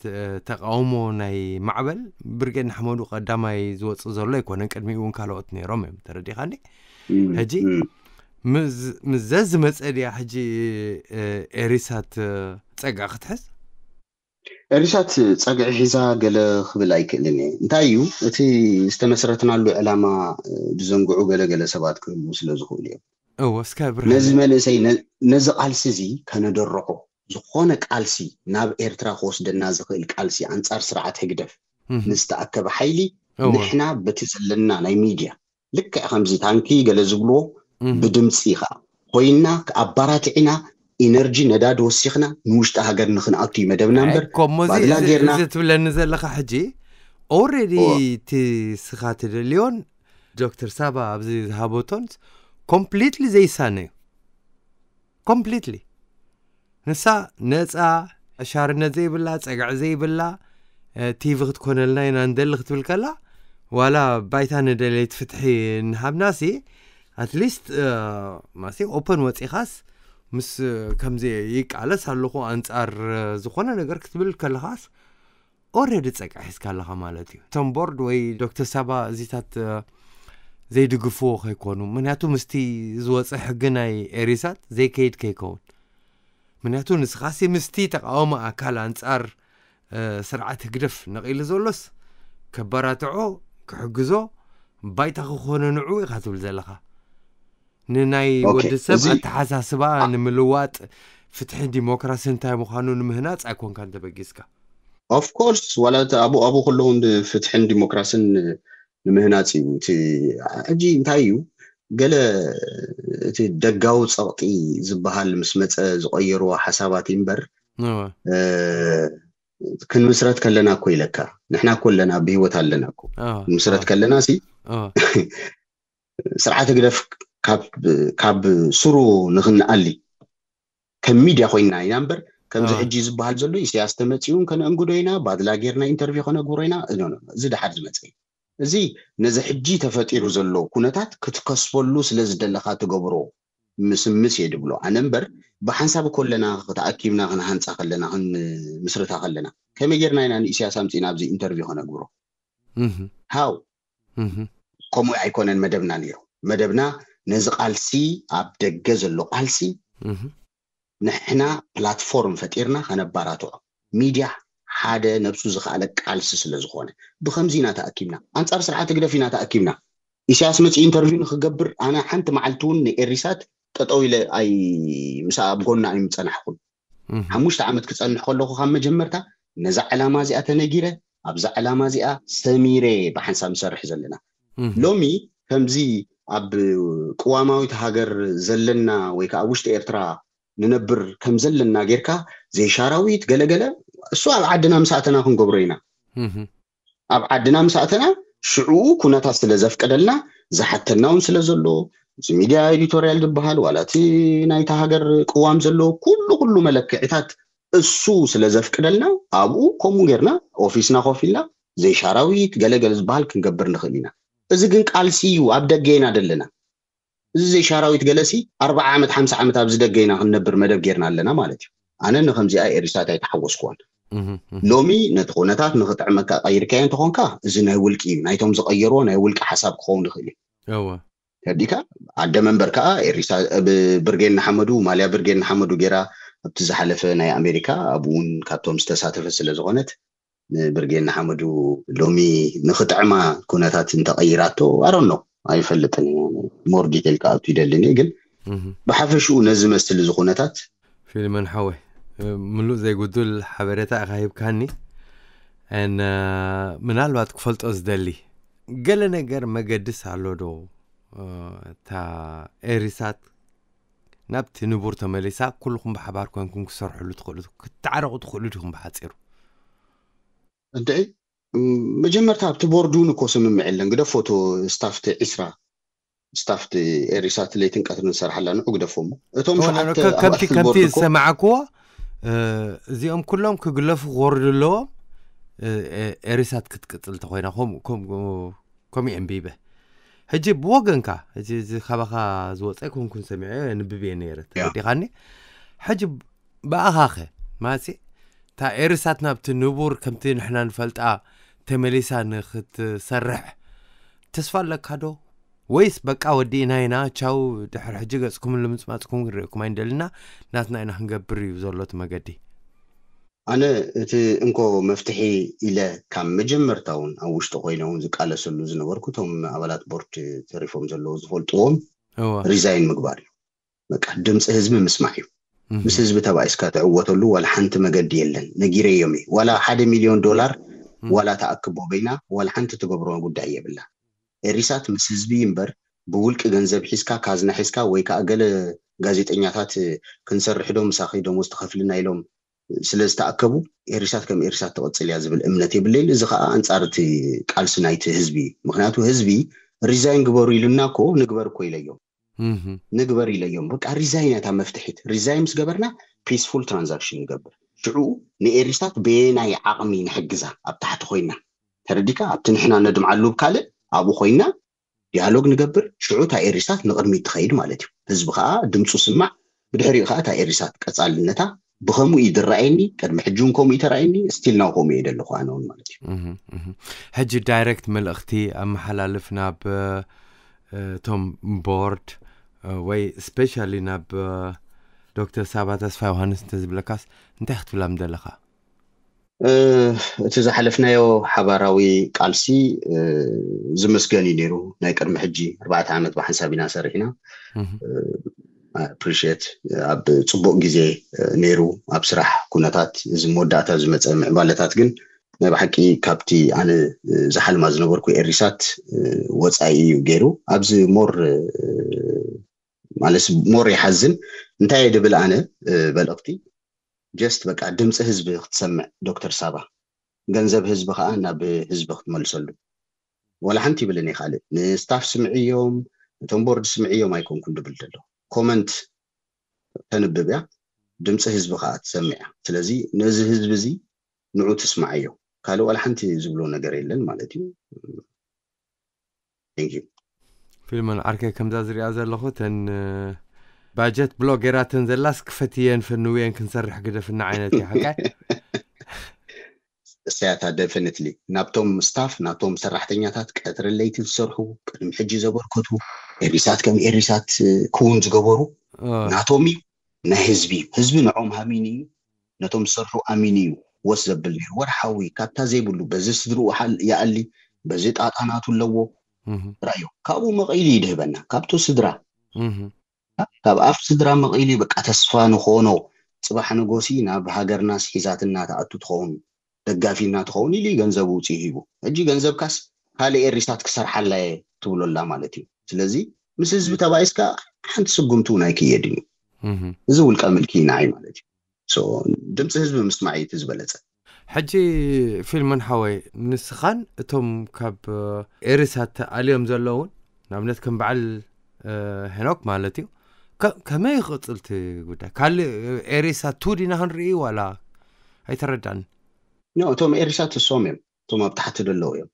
ተ-፣ ተቃውሞ ናይ ማዕበል ብርጌድ ንሓመዱ ቀዳማይ ዝወጽእ ዘሎ ኣይኮነን፣ ቅድሚኡ እውን ካልኦት ነይሮም እዮም። ተረዲኻኒ? እም፣ ሕጂ እም። ምስ፣ ምስ ዘዝመጸ ድያ ሕጂ፣ እ፣ ኤሪሳት፣ እ፣ ጸግዒ ክትሕዝ? ኤሪሳት ጸግዒ ሒዛ ገለ ክብል ኣይክእልን እየ። እንታይ እዩ፣ እቲ ዝተመስረትናሉ ዕላማ፣ እ፣ ዝዘንግዑ ገለ ገለ ሰባት ክህልዉ ስለ ዝኽእሉ እዮም። እወ፣ እስከ ኣብርሃ። ነዚ መንእሰይ፣ ነ-፣ ነዚ ቃልሲ እዚ ከነደርዖ፣ ዝኾነ ቃልሲ ናብ ኤርትራ ክወስደና ዝኽእል ቃልሲ ኣንጻር ስርዓት ህግደፍ እህ። ምስ ተኣከበ ሓይሊ፣ እወ። ንሕና በቲ ዘለና ናይ ሚድያ፣ ልክዕ ከምዚ ታንኪ ገለ ዝብልዎ፣ እህ። ብድምጺ ኸኣ ኮይና፣ ኣባራትዒና፣ ኢነርጂ፣ ነዳዲ ወሲኽና ንውሽጢ ሃገር ንኽንኣቱ እዩ መደብና እምበር፣ እኮ እሞ እዚ፣ ባድላ እዚ፣ ጌርና እዚ ትብለኒ ዘለኻ ሕጂ፣ ኦልሬዲ እወ። እቲ ስኻ ትደልዮን ዶክተር ሳባ ኣብዚ ዝሃበቶን ኮምፕሊትሊ ዘይሳነ እዩ። ኮምፕሊትሊ። ንሳ ነጻ፣ ዕሻርነት ዘይብላ፣ ጸግዒ ዘይብላ፣ እ፣ ቲቪ ክትኮነልና ኢና ንደሊ ክትብል ከላ፣ ዋላ ባይታ ንደለይቲ ፍትሒ እንሃብናሲ፣ ኣትሊስት፣ እ፣ ማሲ ኦፐን ወጺኻስ ምስ፣ እ፣ ከምዚ ይቃለስ ኣለኹ ኣንጻር፣ እ፣ ዝኾነ ነገር ክትብል ከለኻስ፣ ኦልሬዲ ጸግዒ ሒዝካ ኣለኻ ማለት እዩ። እቶም ቦርድ ወይ ዶክተር ሳባ እዚታት፣ እ፣ ዘይድግፍዎ ከይኮኑ፣ ምክንያቱ ምስቲ ዝወጸ ሕጊ ናይ ኤሪሳት ዘይከይድ ከይከውን። ምክንያቱ ንስኻሲ ምስቲ ተቃዋሚ ኣካል ኣንጻር፣ እ፣ ስርዓት ህግደፍ ነቒሉ ዘሎስ፣ ከባራትዖ፣ ክሕግዞ፣ ባይታ ክኾነ ንዑ ኢኻ ትብል ዘለኻ። ንናይ ኦኬ፣ ወዲ ሰብ እዚ ኣተሓሳስባ ኣ- ንምልዋጥ፣ ፍትሕን ዲሞክራሲ እንታይ ምዃኑ ንምህናጽ ኣይኮንካን ተበጊስካ። ኦፍ ኮርስ፣ ዋላ እቲ ኣብኡ ኣብኡ ከለዉ እንዲ ፍትሕን ዲሞክራስን ንምህናጽ እዩ። እቲ ሕጂ እንታይ እዩ፣ ገለ እቲ ደጋዊ ጸቕጢ ዝበሃል ምስ መጸ ዝቐየርዎ ሓሳባት እዩ እምበር፣ እወ። እ፣ ክንምስረት ከለና እኮ ኢለካ፣ ንሕና እኮ ኣለና፣ ብህይወት ኣለና እኮ። እወ፣ ክንምስረት እወ። ከለና ሲ፣ እወ። ስርዓት ህግደፍ ካብ፣ ካብ ስሩ ንኽንኣሊ ከም ሚድያ ኮይና ኢና እምበር፣ ከምዚ እወ። ሕጂ ዝበሃል ዘሎ ኢሳያስ ተመጺኡ ከነእንግዶ ኢና፣ ባድላ ጌርና ኢንተርቪው ከነግብሮ ኢና፣ ኖ፣ ኖ፣ ኖ፣ እዚ ደሓር ዝመጸ እዩ። እዚ ነዚ ሕጂ ተፈጢሩ ዘሎ ኩነታት ክትከስበሉ ስለ ዝደለኻ ትገብሮ ምስምስ እየ ድብሎ። ኣነ እምበር ብሓንሳብ እኮ ኣለና፣ ተኣኪብና ክንሃንጻ ከለና፣ ክንምስርታ ከለና፣ ከመይ ጌርና ኢና ንኢሳያስ ኣምጺእና ኣብዚ ኢንተርቪው ከነግብሮ? እህ። ሃው? እህ። ከምኡ ኣይኮነን መደብና ነይሩ። መደብና ነዚ ቃልሲ፣ ኣብ ደገ ዘሎ ቃልሲ፣ እህ። ንሕና ፕላትፎርም ፈጢርና ከነባራትዖ። ሚድያ ሓደ ነብሱ ዝኸኣለ ቃልሲ ስለ ዝኾነ፣ ብኸምዚ ኢና ተኣኪብና። ኣንጻር ስርዓት ህግደፍ ኢና ተኣኪብና። ኢሳያስ መጺኡ ኢንተርቪው ንክገብር፣ ኣነ ሓንቲ መዓልቲ እውን ንኤሪሳት ጠጠው ኢለ ኣይ-፣ ምስኣ ኣብ ጎና ኣይምጸናሕኩን። እህ። ሓሙሽተ ዓመት ክጸንሕ ከለኹ ካብ መጀመርታ ነዛ ዕላማ እዚኣ ተነጊረ፣ ኣብዛ ዕላማ እዚኣ ሰሚረ ብሓንሳብ ንሰርሕ ዘለና። እህ። ሎሚ ከምዚ ኣብ ቅዋማዊት ሃገር ዘለና ወይ ከዓ ኣብ ውሽጢ ኤርትራ ንነብር ከም ዘለና ጌርካ ዘይሻራዊት ገለገለ፣ እሱ ኣብ ዓድና ምስ ኣተና ክንገብሮ ኢና። እህ። ኣብ ዓድና ምስ ኣተና ሽዑ ኩነታት ስለ ዘፍቀደልና ዝሓተና እውን ስለ ዘሎ፣ እዚ ሚድያ ኤዲቶርያል ዝበሃል ዋላ እቲ ናይታ ሃገር ቅዋም ዘለዎ ኩሉ ኩሉ መለክዕታት እሱ ስለ ዘፍቅደልና ኣብኡ ከምኡ ጌርና ኦፊስና ኮፍ ኢልና ዘይሻራዊት ገለገለ ዝበሃል ክንገብር ንኽእል ኢና። እዚ ግን ቃልሲ እዩ፣ ኣብ ደገ ኢና ዘለና። እዚ ዘይሻራዊት ገለሲ ኣርብዓ ዓመት ሓምሳ ዓመት ኣብዚ ደገ ኢና ክንነብር መደብ ጌርና ኣለና ማለት እዩ። ኣነ ንከምዚኣ ኤሪሳት ኣይተሓወስኩዋን። እህ፣ እህ። ሎሚ ነቲ ኩነታት ንኽጥዕመካ ቀይርካዮ እንተኾንካ እዚ ናይ ውልቂ እዩ፣ ናይቶም ዝቐየርዎ ናይ ውልቂ ሓሳብ ክኸውን ይኽእል እዩ። እወ። ተዲካ ኣደ መንበር ከዓ ኤሪሳ ብ-፣ ብርጌድ ንሓመዱ ማልያ ብርጌድ ንሓመዱ ጌራ ኣብቲ ዝሓለፈ ናይ ኣሜሪካ ኣብኡ እውን ካብቶም ዝተሳተፈ ስለ ዝኾነት ንብርጌድ ንሓመዱ ሎሚ ንኽጥዕማ ኩነታት እንተቐይራቶ ኣሮኖ ኣይፈልጥን። ሞር ዲቴል ክኣቱ ይደልን እየ፣ ግን እህ። ብሓፈሽኡ ነዚ መስል እዚ ኩነታት ፊልመን ሓወይ፣ ምሉእ ዘይጉዱል ሓበሬታ ኢኻ ሂብካኒ። And ምናልባት ክፈልጦ ዝደሊ ገለ ነገር መገድስ ኣሎ ዶ? እታ ኤሪሳት ናብቲ ንቡር ተመሊሳ ኩልኹም ብሓባር ኮንኩም ክሰርሕሉ ትኽእሉ፣ ክትዓረቑ ትኽእሉ ዲኹም ብሓጺሩ? እንድዒ፣ ም-፣ መጀመርታ ኣብቲ ቦርድ እውን እኮ ስምምዕ የለን። ግደፎ እቶ ስታፍቲ ዒስራ ስታፍት ኤሪሳት ለይትን ቀትርን ዝሰርሓላ ንዑ ግደፎሞ። እቶም ኦ፣ ሸዓተ ከ- ከምቲ ኣባላት ከምቲ ቦርድ እኮ ዝሰማዕክዎ፣ እ፣ እዚኦም ኩሎም ክግለፉ ክወርዱ ኣለዎም። እ፣ እ፣ ኤሪሳት ክትቅፅል ተኮይና ከም- ከም- ከምኡ ኣንቢበ። ሕጂ ብወገንካ፣ እዚ እዚ ካባኻ ዝወፀ ኣይኮንኩን፣ ሰሚዐ፣ ንብብ እየ ነይረ፣ ያ። ተረዲኻኒ። ሕጂ ብኣኻኸ ማሲ፣ እታ ኤሪሳት ናብቲ ንቡር ከምቲ ንሕና ንፈልጣ ተመሊሳ ንክትሰርሕ ተስፋ ኣለካ ዶ? ወይስ በቃ ወዲእና ኢና፣ ቻው፣ ድሕሪ ሕጂ ገጽኩም ንምጽማጽኩም ክንርእየኩም ኣይንደልና፣ ናትና ኢና ክንገብር እዩ ዘሎ እቲ መገዲ? ኣነ እቲ እንኮ መፍትሒ ኢለ ካብ መጀመርታ እውን ኣብ ውሽጢ ኮይነ እውን ዝቃለሰሉ ዝነበርኩ፣ እቶም ኣባላት ቦርድ ተሪፎም ዘለዉ ዝፈልጥዎም፣ እወ። ሪዛይን ምግባር እዩ። በቃ ድምፂ ህዝቢ ምስማዕ እዩ። እህ። ምስ ህዝቢ ተባኢስካ ትዕወተሉ ዋላ ሓንቲ መገዲ የለን። ነጊረዮም እዩ። ዋላ ሓደ ሚልዮን ዶላር እም። ዋላ ተኣክቦ በይና ዋላ ሓንቲ ትገብሮ ጉዳይ የብላ። ኤሪሳት ምስ ህዝቢ እምበር ብውልቂ ገንዘብ ሒዝካ፣ ካዝና ሒዝካ፣ ወይ ከዓ ገለ ጋዜጠኛታት ክንሰርሕ ዶ ምሳኺ ደሞዝ ትኸፍልና ኢሎም ስለ ዝተኣከቡ፣ ኤሪሳት ከም ኤሪሳት ትቕፅል እያ ዝብል እምነት የብለይን። እዚ ከዓ ኣንፃር እቲ ቃልሲ ናይቲ ህዝቢ እዩ። ምክንያቱ ህዝቢ ሪዛይን ግበሩ ኢሉና እኮ ንግበር እኮ ኢለዮም። እህ። ንግበር ኢለዮም። በቃ ሪዛይን እያ እታ መፍትሒት። ሪዛይን ምስ ገበርና ፒስፉል ትራንዛክሽን ንገብር። ሽዑ ንኤሪሳት በየናይ ዓቕሚ ንሕግዛ ኣብ ታሕቲ ኮይና፣ ተረዲካ፣ ኣብቲ ንሕና ነድምዓሉ ካልእ ኣብኡ ኮይና ዲያሎግ ንገብር። ሽዑ እታ ኤሪሳት ንቕድሚት ትኸይድ ማለት እዩ። ህዝቢ ከዓ ድምፁ ስማዕ፣ ብድሕሪኡ ከዓ እታ ኤሪሳት ቀፃልነታ ብከምኡ እዩ ዝረኣየኒ። ቅድሚ ሕጂ እውን ከምኡ እዩ ተረኣየኒ። ስቲል ናው ከምኡ እየ ዘለኹ ኣነ እውን ማለት እዩ። እህ፣ እህ። ሕጂ ዳይሬክት መልእኽቲ ኣመሓላልፍ ናብ፣ እ፣ እቶም ቦርድ፣ እ፣ ወይ ስፔሻሊ ናብ፣ እ፣ ዶክተር ሳባ ተስፋ ዮሃንስ እንተዝብለካስ እንታይ ክትብላ ምደለኻ? እ፣ እቲ ዝሓለፍናዮ ሓባራዊ ቃልሲ፣ እ፣ ዝመስገን እዩ ነይሩ። ናይ ቅድሚ ሕጂ ኣርባዕተ ዓመት ብሓንሳብ ኢና ሰሪሕና። እህ። ኣፕሪሽት ኣብ ፅቡቅ ግዜ፣ እ፣ ነይሩ። ኣብ ስራሕ ኩነታት እዚ መወዳእታ ዝመፀ ምዕባለታት ግን ናይ ብሓቂ ካብቲ ኣነ፣ እ፣ ዝሓልማ ዝነበርኩ ኤሪሳት፣ እ፣ ወፃኢ እዩ ገይሩ። ኣብዚ ሞር፣ እ፣ ማለት ሞር ይሓዝን። እንታይ እየ ድብል ኣነ፣ እ፣ መልእኽቲ ጀስት በቃ ድምፂ ህዝቢ ክትሰምዕ ዶክተር ሳባ፣ ገንዘብ ህዝቢ ከዓ ናብ ህዝቢ ክትመልሰሉ። ዋላ ሓንቲ ይብልን እየ ካልእ። ንስታፍ ስምዕዮም፣ እቶም ቦርድ ስምዕዮም ኣይኮንኩን ድብል ዘሎ። ኮመንት ተንብብ እያ፣ ድምፂ ህዝቢ ከዓ ትሰምዕ እያ። ስለዚ ነዚ ህዝቢ እዚ ንዑ ትስማዓዮ። ካልእ ዋላ ሓንቲ ዝብሎ ነገር የለን ማለት እዩ። Thank you። ፊልሞን ዓርከይ፣ ከምዛ ዝሪኣ ዘለኹ ተን፣ እ፣ ባጀት ብሎጌራተን ዘላስ ክፈትየን ፈንውየን ክንሰርሕ ግደፍና ዓይነት እዩ፣ ሓቃይ? እሰያታ ደፊኒትሊ ናብቶም ስታፍ፣ ናብቶም ሰራሕተኛታት ቀትሪ ለይቲ ዝሰርሑ፣ ቅድሚ ሕጂ ዘበርከቱ፣ ኤሪሳት ከም ኤሪሳት፣ እ፣ ክውን ዝገበሩ እ፣ ናቶም እዩ፣ ናይ ህዝቢ እዩ። ህዝቢ ንዖም ሃሚኒ እዩ፣ ነቶም ዝሰርሑ ኣሚኒ እዩ ወስ ዘብል ነይሩ። ወርሓዊ ካብታ ዘይብሉ በዚ ስድርኡ ሓል ይኣሊ፣ በዚ ጣጣናቱ ኣለዎ። እህ፣ ራዮ ካብኡ መቒሉ ይድህበና፣ ካብቶ ስድራ እህ፣ ካብ ኣፍ ስድራ መቒሉ በቃ ተስፋ ንኾኖ፣ ፅባሕ ንጎሲ ናብ ሃገርናስ ሒዛትና ትኣቱ ትኸውን፣ ደጋፊና ትኸውን ኢሉ ገንዘብ ውፅኡ ሂቡ። ሕጂ ገንዘብካስ ካልእ ኤሪሳት ክሰርሓላ እየ ትብሎላ ማለት እዩ። ስለዚ ምስ ህዝቢ ተባኢስካ ሓንቲ ስጉምቲ እውን ኣይክየድን እዩ። እህ። እዚ ውልቀ ምልኪ እዩ ንዓይ ማለት እዩ። ሶ ድምፂ ህዝቢ ምስማዕ እዩ እቲ ዝበለፀ። ሕጂ ፊልሞን ሓወይ፣ ንስኻን እቶም ካብ፣ እ፣ ኤሪሳት ኣልዮም ዘለውን፣ ንኣብነት ከም በዓል፣ እ፣ ሄኖክ ማለት እዩ፣ ከ- ከመይ ይቕፅል እቲ ጉዳይ? ካልእ፣ እ፣ ኤሪሳት ቱ ዲና ክንርኢ ዋላ? ኣይተረዳን። ኖ፣ እቶም ኤሪሳት እሶም እዮም፣ እቶም ኣብ ታሕቲ ዘለዉ እዮም።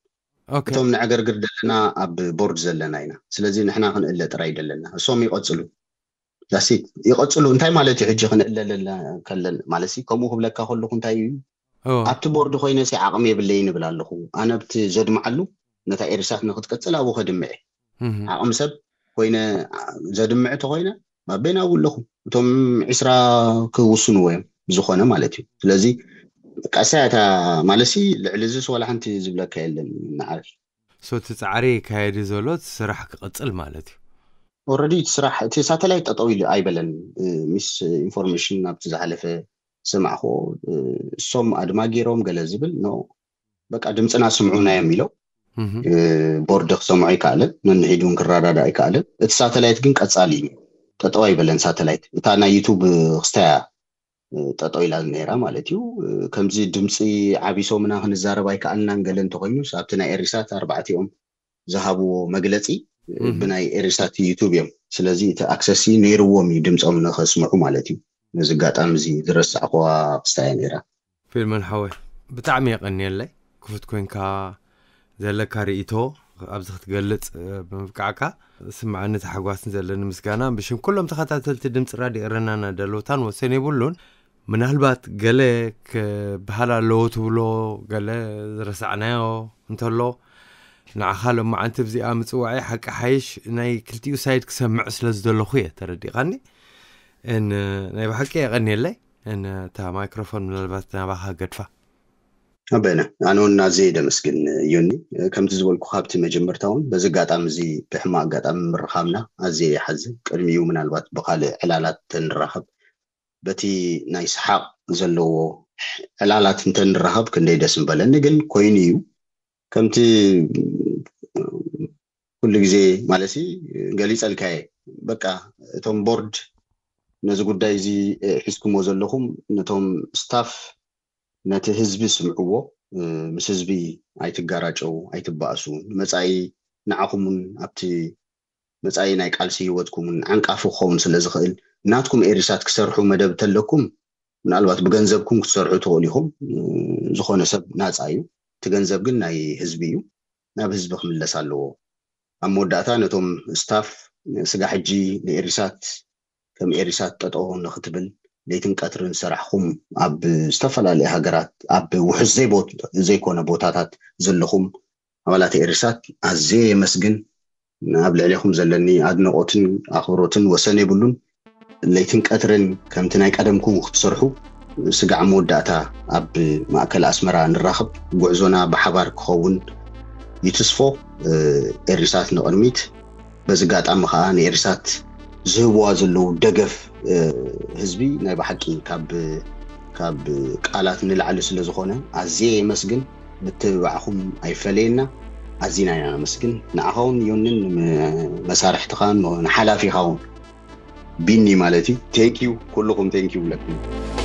ኦኬ። እቶም ንዕገርግር ዘለና ኣብ ቦርድ ዘለና ኢና። ስለዚ ንሕና ክንእለ ጥራይ ደለና፣ እሶም ይቐፅሉ። ዳሲት ይቐፅሉ። እንታይ ማለት እዩ? ሕጂ ክንእለ ለለ- ከለን ማለት ሲ፣ ከምኡ ክብለካ ከለኹ እንታይ እዩ? ኦ፣ ኣብቲ ቦርድ ኮይነ ሲ ዓቕሚ የብለይን እብል ኣለኹ። ኣነ ኣብቲ ዘድምዓሉ ነታ ኤሪሳት ንክትቅፅል ኣብኡ ከድምዕ እየ። እህ፣ ዓቕሚ ሰብ ኮይነ ዘድምዕ ተኮይነ ኣበይና ኣብኡ ኣለኹ። እቶም ዒስራ ክውስንዎ እዮም ብዝኾነ ማለት እዩ። ስለዚ ቀሳ እታ ማለት ሲ ልዕሊ ዝስ ዋላ ሓንቲ ዝብለካ የለን ንዓርፍ። ሶ እቲ ፃዕሪ ይካየድ ዘሎ፣ እቲ ስራሕ ክቕፅል ማለት እዩ። ኦልሬዲ እቲ ስራሕ፣ እቲ ሳተላይት ጠጠው ኢሉ ኣይበለን። እ፣ ሚስ ኢንፎርሜሽን ናብቲ ዝሓለፈ ዝሰማዕክዎ፣ እ፣ እሶም ኣድማ ገይሮም ገለ ዝብል ኖ፣ በቃ ድምፅና ስምዑና እዮም ኢሎም። እህ፣ እ፣ ቦርድ ክሰምዖ ኣይከኣለን፣ ነንሒዱ እውን ክረዳዳእ ኣይከኣለን። እቲ ሳተላይት ግን ቀፃሊ እዩ፣ ጠጠው ኣይበለን ሳተላይት። እታ ናይ ዩቱብ ክስታያ፣ እ፣ ጠጠው ኢላ ነይራ ማለት እዩ። እ፣ ከምዚ ድምፂ ዓቢሶምና ክንዛረብ ኣይከኣልናን ገለ እንተኮይኑስ ኣብቲ ናይ ኤሪሳት ኣርባዕቲኦም ዝሃብዎ መግለፂ ብናይ ኤሪሳት ዩቱብ እዮም። ስለዚ እቲ ኣክሰስ ነይርዎም እዩ ድምፆም ንኸስምዑ ማለት እዩ። ነዚ ኣጋጣሚ እዚ ዝረሳዕኩዋ ክስታይ ነይራ። ፊልሞን ሓወይ፣ ብጣዕሚ የቐንየለይ ክፉት ኮንካ ዘለካ ርእይቶ ኣብዚ ክትገልጽ ብምብቃዕካ። ስምዓኒ ተሓጓስን ዘለኒ ምስጋና ብሽም ኩሎም ተኸታተልቲ ድምፂ ራድዮ ኤረናና ደለውታን ወሰን የብሉን። ምናልባት ገለ ክበሃል ኣለዎ ትብሎ፣ ገለ ዝረሳዕናዮ እንተሎ፣ ንዓኻ ሎማዓንቲ ብዚኣ ምጽዋዐይ ሓቂ ሓይሽ ናይ ክልቲኡ ሳይድ ክሰምዕ ስለ ዝደለኹ እየ። ተረዲኻኒ? ን ናይ ብሓቂ የቐንየለይ። ን እታ ማይክሮፎን ምናልባት ናባኻ ገድፋ። ኣበነ ኣነ እውን ኣዝየ ደመስግን። ዮኒ፣ ከምቲ ዝበልኩ ካብቲ መጀመርታ እውን በዚ ኣጋጣሚ እዚ ብሕማቕ ኣጋጣሚ ምርኻብና ኣዝየ ይሓዝን። ቅድሚኡ ምናልባት ብካልእ ዕላላት ተንራኸብ በቲ ናይ ሰሓቕ ዘለዎ ዕላላት እንተንራኸብ ክንደይ ደስ ምበለኒ። ግን ኮይኑ እዩ ከምቲ ኩሉ ግዜ ማለት ገሊፀልካየ። በቃ እቶም ቦርድ ነዚ ጉዳይ እዚ ሒዝኩሞ ዘለኹም ነቶም ስታፍ ነቲ ህዝቢ ስምዕዎ። ምስ ህዝቢ ኣይትጋራጨው፣ ኣይትባእሱ። ንመፃኢ ንዓኹምን ኣብቲ መፃኢ ናይ ቃልሲ ህይወትኩምን ዓንቃፊ ክኸውን ስለ ዝኽእል ናትኩም ኤሪሳት ክሰርሑ መደብ ተለኩም ምናልባት ብገንዘብኩም ክትሰርሑ ትኽእሉ ኢኹም። ዝኾነ ሰብ ናፃ እዩ። እቲ ገንዘብ ግን ናይ ህዝቢ እዩ። ናብ ህዝቢ ክምለስ ኣለዎ። ኣብ መወዳእታ ነቶም ስታፍ ስጋ ሕጂ ንኤሪሳት ከም ኤሪሳት ጠጠው ንክትብል ለይትን ቀትርን ሰራሕኹም ኣብ ዝተፈላለዩ ሃገራት ኣብ ውሕስ ዘይኮነ ቦታታት ዘለኹም ኣባላት ኤሪሳት ኣዝየ የመስግን። ኣብ ልዕሌኹም ዘለኒ ኣድነቆትን ኣኽብሮትን ወሰን የብሉን። ለይትን ቀትርን ከምቲ ናይ ቀደምኩም ክትሰርሑ ስጋዕ መወዳእታ ኣብ ማእከል ኣስመራ ንራኸብ። ጉዕዞና ብሓባር ክኸውን ይትስፎ። ኤሪሳት ንቕድሚት። በዚ ኣጋጣሚ ከዓ ንኤሪሳት ዝህብዋ ዘለዉ ደገፍ ህዝቢ ናይ ብሓቂ ካብ ቃላት ንላዕሊ ስለ ዝኾነ ኣዝየ የመስግን። ምትብባዕኹም ኣይፈለየና። ኣዚና ኢና ነመስግን። ንዓኻ እውን ዮንን መሳርሕትኻን ንሓላፊኻ እውን ቢኒ ማለት እዩ። ቴንኪዩ። ኩልኹም ቴንኪዩ ብለኩም።